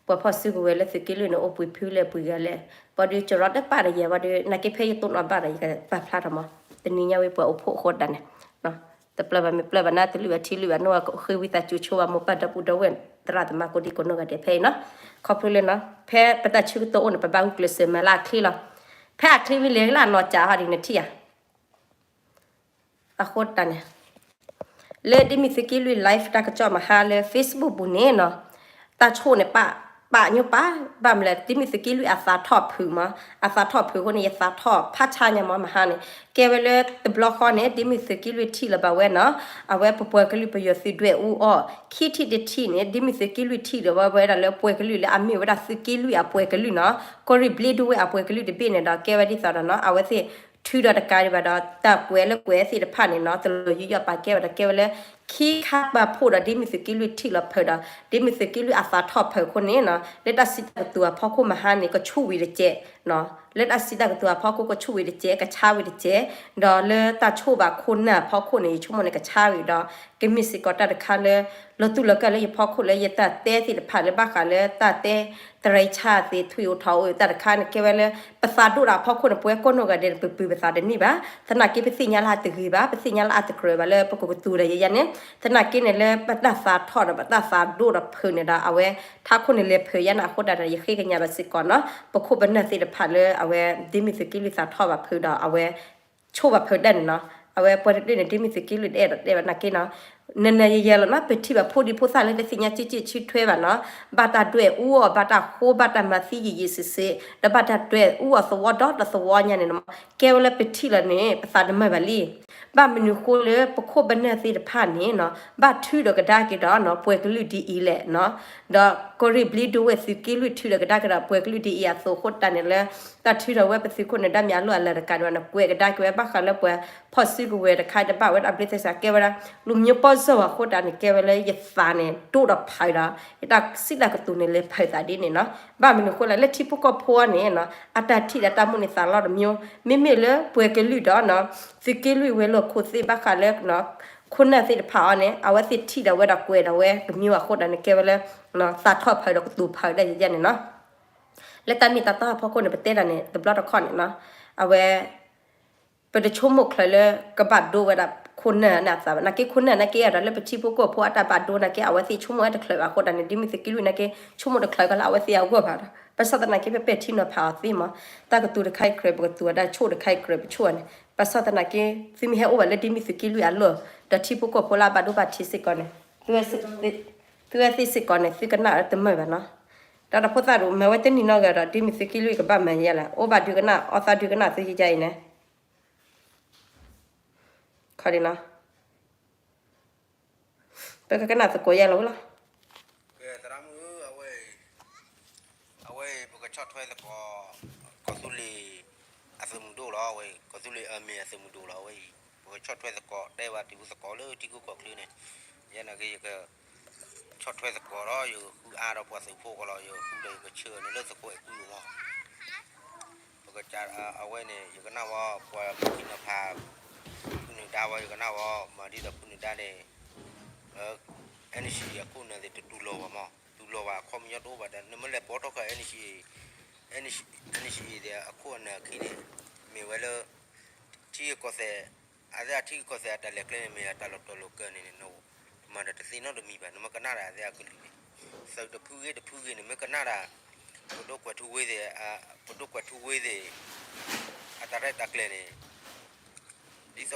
ပှၤဖီၣ်စုကဝဲၤလၢသုးက့လွံၢ်န့ၣ် အိၣ်ပှ့ၤဖုလၢပှ့ၤဂၤလဲၣ် ဘၣ်ဒီးကရီတပာ်ဒီးယၤဘၣ်ဒီး နာ်က့ဖဲယတိၢ်နီၣ်ဘၣ်ဒီး ယကပာ်ဖျါထီၣ်မး တနံၤညါဝံၤပှၤအိၣ်ဖှိၣ်အဃိဒၣ်န့ၣ် တပျၢ်ဘၣ်မ့ၢ်ပျၢ်ဘၣ်နၤ တလုၢ်ဘၣ်ထံလုၢ်ဘၣ် နီၢ်ဝဲဃ့ဝံသးစူၤဆိဝဲမိၢ်ပၢ်ဒီပုၢ်ဒီဝဲၢ် သရၣ်သမါကိးဒံကိးနီၢ်ဂၤဒဲးဖဲအံၤနီၤ ခီဖျိလၢနီၤ ဖဲပတၢ်ဆၢကတီၢ်အိၣ်န့ၣ် ပဘၣ်ဂုာ်ကျဲးစၢးမၤလၢအချ့လီၤ ဖဲအချ့ဝံၤလဲၤလၢအနီၢ်ကၠးဟီဒ်နထံၣ်ဧါ အဃိတၢ်န့ၣ် လၢဒ်မ့ၢ်သုးက့လွံၢ် live တၢ်ကစီၣ်မဟါလၢ Facebook ပူၤန့ၣ်နီၤ တၢ်ဆိၣ်န့ၣ်ပာ် ပာ်ညိပာ်, ဘၣ်မလဲၣ် ဒ်မ့ၢ်သုးက့လွံၢ်အသးထီၣ်ဖုးမး, အသးထီၣ်ဖုးအဃိန့ၣ် ယသးထီၣ်ဖးဆါညါမး မဟါန့ၣ် ကဲဝဲလၢတဘျီဃီန့ၣ် ဒ်မ့ၢ်သုးက့လွံၢ်ထံၣ်လၢၤဘၣ်ဝဲနီၤ, အဝဲပပှၤကလုာ်ပယီၤသုးဒွဲၣ်အူအီၣ်, ခံထံၣ်တထံၣ်န့ၣ် ဒ်မ့ၢ်သုးက့လွံၢ်ထံၣ်လၢၤဘၣ်ဝဲဒၣ်လၢပှၤကလုာ်လၢအမ့ၢ်ဝဲဒၣ်သုးက့လွံၢ်အပှၤကလုာ်နီၤ, ကီၢ်ရ့ၣ်ဘျ့ဒိဝဲၣ်အပှၤကလုာ်တဘ့ၣ်န့ၣ်ဒီး ကဲဝဲဒ်သိးဒီးနီၤ အဝဲသ့ၣ်ထုးဒီးတကးဒံးဘၣ်ဒီး တၢ်ကွဲးလၢကွဲးသ့ၣ်တဖၣ်န့ၣ်နီၤ တလီၤယူးယီၣ်ပာ်ကဲဘၣ်ဒီး ကဲဝဲလၢ ခံခါပာ်ဖှိၣ်ဒီး ဒ်မ့ၢ်သုးက့လွံၢ်ထံၣ်လီၤဖုးဒီး ဒ်မ့ၢ်သုးက့လွံၢ်အသးထီၣ်ဖုးအဃိန့ၣ်နီၤ လၢတၢ်စံးတၢ်ကတိၤအဖီခိၣ်မဟါန့ၣ် ကဆူၣ်ဝံၤတကဲး, လၢတၢ်စံးတၢ်ကတိၤအဖီခိၣ် ကဆူၣ်ဝံၤတကဲး ကဆါဝံၤတကဲး, ဒီးလၢတၢ်ဆိၣ်ဘၣ်ခိၣ်နၢ်အဖီခိၣ်န့ၣ် ယဆိကမိၣ်န့ၣ် ကဆါဝံၤဒီး ကမ့ၢ်စ့ၢ်ကီးတၢ်တခါလၢ လီၤတူၢ်လီၤကာ်လၢယဖီခိၣ်လၢယတၢ်တဲသ့ၣ်တဖၣ်လၢဘၣ်ဃးလၢတၢ်တဲ သရၢဆၣ်သ့ၣ် ထွံၣ်အိၣ်ထီၣ်အိၣ် တၢ်တခါန့ၣ် ကဲဝဲလၢ ပသးဒိၣ်တၢ်အဖီခိၣ်န့ၣ် ပဝဲကိးနီၢ်ဂၤဒဲးန့ၣ် ပပုၢ်ပသးတန့ၢ်ဘၣ်, သနာ်က့ပသ့ၣ်ညါလၢအတဂ့ၤဘၣ်, ပသ့ၣ်ညါလၢအတကြၢးဘၣ်လၢပကကတိၤဒီးယဲယဲန့ၣ်, သနာ်က့န့ၣ်လၢပတၢ်သးထီၣ်ဒီးပတၢ်သးဒိၣ်ဒီးဖုးန့ၣ်ဒီး အဝဲ ထးခိၣ်န့ၣ်လဲၤဖုးယဲန့ၣ်အဃိတၢ်ဒီး ယဃ့ကညးဘၣ်စ့ၢ်ကီးနီၤ ပခိၣ်ပနၢ်သ့ၣ်တဖၣ်လၢအဝဲ ဒ်မ့ၢ်သုးက့လွံၢ်သးထီၣ်ဘၣ်ဖုးဒီး အဝဲ ဆိၣ်ဘၣ်ဖုးဒၣ်န့ၣ်နီၤ, အဝဲပှၤတဒူၣ်န့ၣ် ဒ်မ့ၢ်သုးက့လွံၢ်တအဲၣ်ဒိးတဲဘၣ်နာ်က့နီၤ, နနယယဲလီၤနီၤ ပထံၣ်ဘၣ်ဖိဒံဖိသၣ်လၢတသ့ၣ်ညါကၠ့ကၠ့ဆံထွဲဘၣ်နီၤ, ဘၣ်တၢ်ဒွဲၣ်အူအီၣ် ဘၣ်တၢ်ဃိ ဘၣ်တၢ်မၤသံယံာ်ယံာ်စ့စ့, ဒီးဘၣ်တၢ်ဒွဲၣ်အူအီၣ်သဝီဒီတသဝီညါန့ၣ်နီၤ, ကဲဝဲလၢပထံၣ်လီၤန့ၣ် ပသးတမုာ်ဘၣ်လံ. ဘၣ်မနုၤဃိလၢပခိၣ်ပနၢ်သ့ၣ်တဖၣ်န့ၣ်နီၤ ဘၣ်ထုးဒီးကဒါက့ၤဒီးနီၤ ပှၤကလုာ်ဒ်အံၤလဲၣ်နီၤ, ဒီးကီၢ်ရ့ၣ်ဘျ့ဒိဝဲၣ်သုးက့လွံၢ်ထုးဒီးကဒါက့ၤဒီး ပှၤကလုာ်ဒ်အံၤအသိးအဃိတၢ်န့ၣ်လၢ တၢ်ထုးထီၣ်ဝဲပသုးခိၣ်န့ၣ် ဒါမ့ၢ်အလီၢ်အလၤတကးဒံးဘၣ်န့ၣ် ကွဲးကဒါက့ၤဝဲဘၣ်ဃးလၢပှၤဖီၣ်စုကဝဲၤတခါတဘၣ်ဝဲဒၣ်ဘျ့သဲစး ကဲဝဲဒၣ် လူမျိုးပေါင်းစုံအဃိတၢ်န့ၣ် ကဲဝဲလၢယသးန့ၣ် ဒိၣ်ဒီးဖုးဒီး ယတၢ်စံးတၢ်ကတိၤန့ၣ် လဲၤဖုးသးဒ်န့ၣ်နီၤ. ဘၣ်မနုၤဃိလဲၣ် လၢထံဖိကီၢ်ဖိအံၤန့ၣ်နီၤ အတၢ်ထံၣ်ဒီးတၢ်မိၣ်န့ၣ် သးလီတမျိုး, မ့မ့ၢ်လၢပှၤကလုာ်ဒီးနီၤ သုးက့လွံၢ်ဝဲၤလီၢ်ခိၣ်သ့ၣ်ဘၣ်ဃးလၢ ခိၣ်နၢ်သ့ၣ်တဖၣ်အံၤန့ၣ် အဝဲသ့ၣ်ထံၣ်ဒီးဝဲဒီးကွဲးဒီးဝဲတမျိုးအဃိတၢ်န့ၣ် ကဲဝဲလၢ သးထီၣ်ဖုးဒီးကတိၤဖုးဒၣ်ယဲန့ၣ်နီၤ. လၢတၢ်မ့ၢ်တၢ်တီအဖီခိၣ်န့ၣ် ပတဲတၢ်န့ၣ် တဘျီတခီၣ်န့ၣ်နီၤ အဝဲ ပတဆိကမိၣ်ချုးလၢ ကဘၣ်ဒိဝဲဒၣ်ခိၣ်နၢ်န့ၣ်အသးဘၣ်. နာ်က့ခိၣ်နၢ်နာ်က့ဒီး လၢပထံဖိကီၢ်ဖိအတၢ်ဘၣ်ဒိနာ်က့ အဝဲသ့ၣ်ဆိကမိၣ်ဝဲတချုးဘၣ်အဃိတၢ်န့ၣ် ဒ်မ့ၢ်သုးက့လွံၢ်နာ်က့ ဆိကမိၣ်တချုးကလၢအဝဲသ့ၣ်အဂီၢ်ဘၣ်ဒီး ဘၣ်ဆၣ်သနာ်က့ ပပဲာ်ထံနီၤဖးအီၤသ့မး, တၢ်ကတိၤတခါအံၤကြၢး ပကတိၤဝဲဒၣ် ဆိၣ်တခါအံၤကြၢး ပဆိၣ်န့ၣ် ဘၣ်ဆၣ်သနာ်က့ သုမ့ၢ်ဟဲအိၣ်ဘၣ်လၢဒ်မ့ၢ်သုးက့လွံၢ်အလီၢ် ဒီးထံဖိကီၢ်ဖိလၢအဘၣ်ဒိဘၣ်ထံးစ့ၢ်ကီးန့ၣ် သုဝဲသ့ၣ်စ့ၢ်ကီးန့ၣ် သုကနၣ်တမုာ်ဘၣ်နီၤ. ဒီးတၢ်ဖိသၣ်ဒိၣ်မၤဝဲတနံၤနီတဂၤဒီး ဒ်မ့ၢ်သုးက့လွံၢ်ကဘၣ်မၤယဲလဲၣ်, အိၣ်ဘၣ်ဒုးကနၣ် အီသးဒုးကနၣ်သုယဲအံၤန့ၣ် ခီဒနီၤ ပကကနၣ်သကိးယဲလီၤဝဲလီၤ. သရၣ်မုၣ်ဧၢ, အဝဲ အဝဲအံၤ ပကဆီၣ်ထွဲသကိး ကီၢ်သူလ့ၤ အသုးမုၢ်ဒိၣ်လီၤ. အဝဲအံၤ ကီၢ်သူလ့ၤအမ့ၢ်အသုးမုၢ်ဒိၣ်လီၤ. အဝဲအံၤ ပကဆီၣ်ထွဲသကိး တဲဘၣ်တံၤဖိသကိးလၢထံဂုၤကီၢ်ချၢန့ၣ် ယဲနာ်က့ ယက ဆီၣ်ထွဲသကိးဒီး ယဃုအါဒီးပှၤသုးဖိကီးလီၤ. ယဃုဒီးယကဆၢန့ၣ်လၢသကိးအဲၤကူယိၤမး ပကစး အဝဲန့ၣ် ယကနၣ်ဝဲ ပှၤမုၢ်ခံနီၤဖး ဖုနုာ်ဒါဝဲ ယကနၣ်ဝဲ မၤဒ်သိးဖုနုာ်ဒါန့ၣ် NCA အခိၣ်အနၢ်သ့ၣ်တတူၢ်လိာ်ဘၣ်မး, တူၢ်လိာ်ဘၣ်အခီပညီတအိၣ်ဘၣ်ဒီး နမ့ၢ်လဲၤပိာ်ထီၣ်ဃာ် NCA, NCA သ့ၣ်အခိၣ်အနၢ်အခံန့ၣ် မ့ၢ်ဝဲလၢ ထံဂုၤကီၢ်သဲး အသ့ၣ်အထံဂုၤကီၢ်သဲးအတၢ်လဲၤကျဲန့ၣ် မ့ၢ်အတၢ်လီၤတီၤလီၤကၢၤန့ၣ် နမၤဒီးတသ့နီတမံၤဘၣ်. နမ့ၢ်ကနၣ်ဒီးအသ့ၣ်အကလုၢ်န့ၣ် သုးတဖုဂ့ၤတဖုဂ့ၤန့ၣ် မ့ၢ်ကနၣ်ဒီး ပဒိၣ်ကွဲးထူဝ့သ့ၣ် ပဒိၣ်ကွဲးထူဝ့သ့ၣ် အတၢ်ရဲၣ်တၢ်ကျဲၤန့ၣ် ဒ်သိးဒီး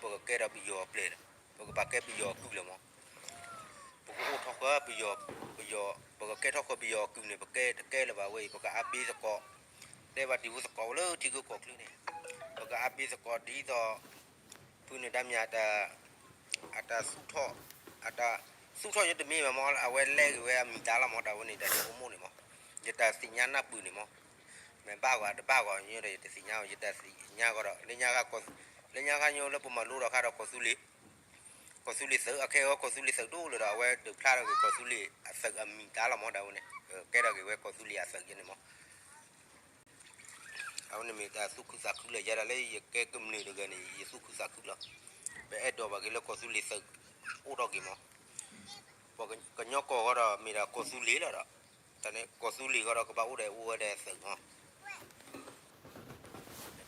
ပကကဲထီၣ်ပယီၤအပျဲၢ်လီၤ. ပကဘၣ်ကဲပယီၤအကုၢ်လီၤမး. ပကအိၣ်ထီၣ်ဃာ်ပယီၤ, ပယီၤ, ပကကဲထီၣ်ဃာ်ပယီၤအကုၢ်န့ၣ် ပကဲတကဲလၢၤဘၣ်ဝဲအံၤ ပကအါဘ့သကိး, တဲဘၣ်တံၤဖိသကိးလၢထံဂုၤကီၢ်ချၢန့ၣ် ပကအါဘ့သကိးဒ်သိး ဖုနုာ်ဒါမ့ၢ် အတၢ်သူၣ်ထီၣ်, အတၢ်သူၣ်ထီၣ်ယတမ့ၢ်ဘၣ်မး အဝဲလဲက့ၤဝဲအမံၤတၢ်လီၤမး တၢ်ဝဲန့ၣ် တၢ်ဆိကမိၣ်န့ၣ်မး, ယတၢ်သ့ၣ်ညါနၢ်ပၢၢ်န့ၣ်မး, မ့ၢ်ဘၣ်ဂီၤတဘၣ်ဂီၤညီဒီး ယတသ့ၣ်ညါဘၣ် ယတၢ်သ့ၣ်ညါကီးဒီး လၢညါခါညီလၢပမၤလိဒီးခါဒီးကီၢ်သူလ့ၤ ကီၢ်သူလ့ၤသုး အခဲအံၤကီၢ်သူလ့ၤသုးဒိၣ်လၢၤဒီး အဝဲဒုးဖျါထီၣ်က့ၤကီၢ်သူလ့ၤအသုးအမံၤတၢ်လီၤမး တၢ်ဝဲန့ၣ် ကဲထီၣ်က့ၤဝဲကီၢ်သူလ့ၤအသုးယဲန့ၣ်မး. အဝဲန့ၣ်မ့ၢ်တၢ်သူၣ်ခုသးခုလၢယဲဒၣ်လၢယကဲကမျၢၢ်တဂၤန့ၣ် ယသူၣ်ခုသးခုလီၤ. ပအဲၣ်ဒိးဘၣ်က့ၤလၢကီၢ်သူလ့ၤသုးအိၣ်ထီၣ်က့ၤမး. ပှၤကညီကီၢ်ဃီဒီးမ့ၢ်ဒၣ်ကီၢ်သူလ့ၤလီၤဒီး တၢ်န့ၣ်ကီၢ်သူလ့ၤဃီဒီးကဘၣ်အိၣ်ဒီးအိၣ်ဝဲဒီးသုးမး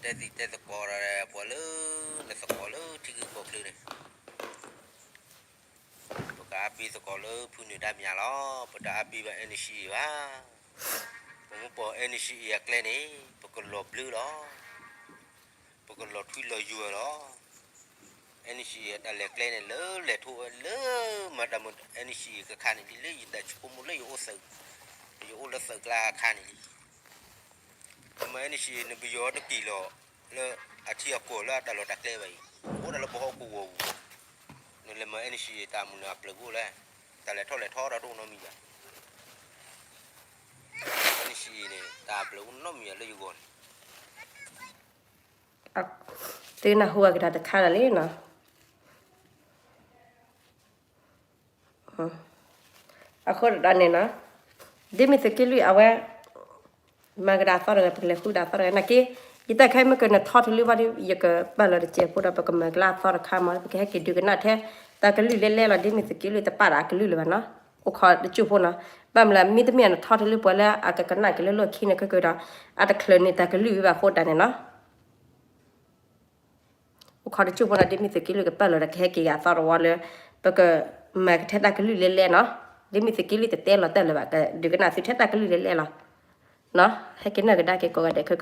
တဲသံတဲသကိးဒီးပှၤလၢ နသကိးလၢထံဂုၤကီၢ်ချၢန့ၣ် ပကအါဘ့သကိးလၢဖုနုာ်ဒါမ့ၢ်လီၤ. ပတအါဘ့ဘၣ် NCA ဘၣ်. ပမ့ၢ်ပိာ် NCA အကျဲန့ၣ် ပကလီၤဘျၢလီၤ. ပကလီၤထွံလီၤယွၤလီၤ. NCA အတၢ်လဲၤကျဲန့ၣ် လၢလဲၤထိၣ်ဝဲလၢမၤတၢ်မ့ၢ် NCA ကခါန့ၣ် ဒ်လၢယတၢ်ဆိကမိၣ်လၢယအိၣ်သုး ယအိၣ်လၢသုးကျါအခါန့ၣ်လံ. နမၤ energy နပယီၤတက့ၤလီၤလၢအထံအကီၢ်လၢအတၢ်လီၢ်တၢ်ကျဲဘၣ်အံၤ, အိၣ်ဒၣ်လၢပဟီၣ်ကဝီၤပူၤ, နလဲၤမၤ energy တၢ်မုၢ်နၤအပျၢၤကအိၣ်လဲၣ်, တၢ်လဲၤထီၣ်လဲၤထီဒီးတအိၣ်နီတမံၤဘၣ်. energy န့ၣ် တၢ်ပျၢၤအိၣ်နီတမံၤဘၣ်လၢယဂီၢ်န့ၣ်. သုနၢ်ဟူအကဒါတခါလီၤလံနီၤ. အဃိတၢ်န့ၣ်နီၤ, ဒ်မ့ၢ်သုးက့လွံၢ်အဝဲ မၤကဒါအသီတဂၤ ပကလဲၤဃုကဒါအသီတဂၤ နာ်က့, ယတၢ်ခဲမ့ၢ်ကနထီတလုၢ်ဘၣ်ဒီး ယကပာ်လီၤတစဲးဖိဒီး ပကမၤကလၢအသီတခါမး ပကဟဲက့ၤဒုးကနၣ်ထဲ တၢ်ကလုၢ်လဲၣ်လဲၣ်လီၤ. ဒ်မ့ၢ်သုးက့လွံၢ်တပာ်ဒီးအကလုၢ်လၢၤဘၣ်နီၤ, အိၣ်ခိးတစိၢ်ဖိနီၤ. ဘၣ်မနုၤလဲၣ် မ့တမ့ၢ်အနထီတလုၢ်ပှၤလၢအကကနၣ်က့ၤလၢလီၢ်ခံန့ၣ်ခဲကဒီး အတချုးန့ၢ်တၢ်ကလုၢ်ဝံၤဘၣ်အဃိတၢ်န့ၣ်နီၤ. အိၣ်ခိးတစိၢ်ဖိနီၤ ဒ်မ့ၢ်သုးက့လွံၢ်ကပာ်လီၤဒီး ကဟဲက့ၤဂၤအသီတဝီလၢ ပကမၤကထဲတၢ်ကလုၢ်လဲၣ်လဲၣ်နီၤ. ဒ်မ့ၢ်သုးက့လွံၢ်တတဲလီၤတၢ်လၢၤဘၣ် ကဒုးကနၣ်သုထဲတၢ်ကလုၢ်လဲၣ်လဲၣ်လီၤ. ဟဲက့ၤနၢ်ကဒါက့ၤကိးဂၤဒဲးခဲက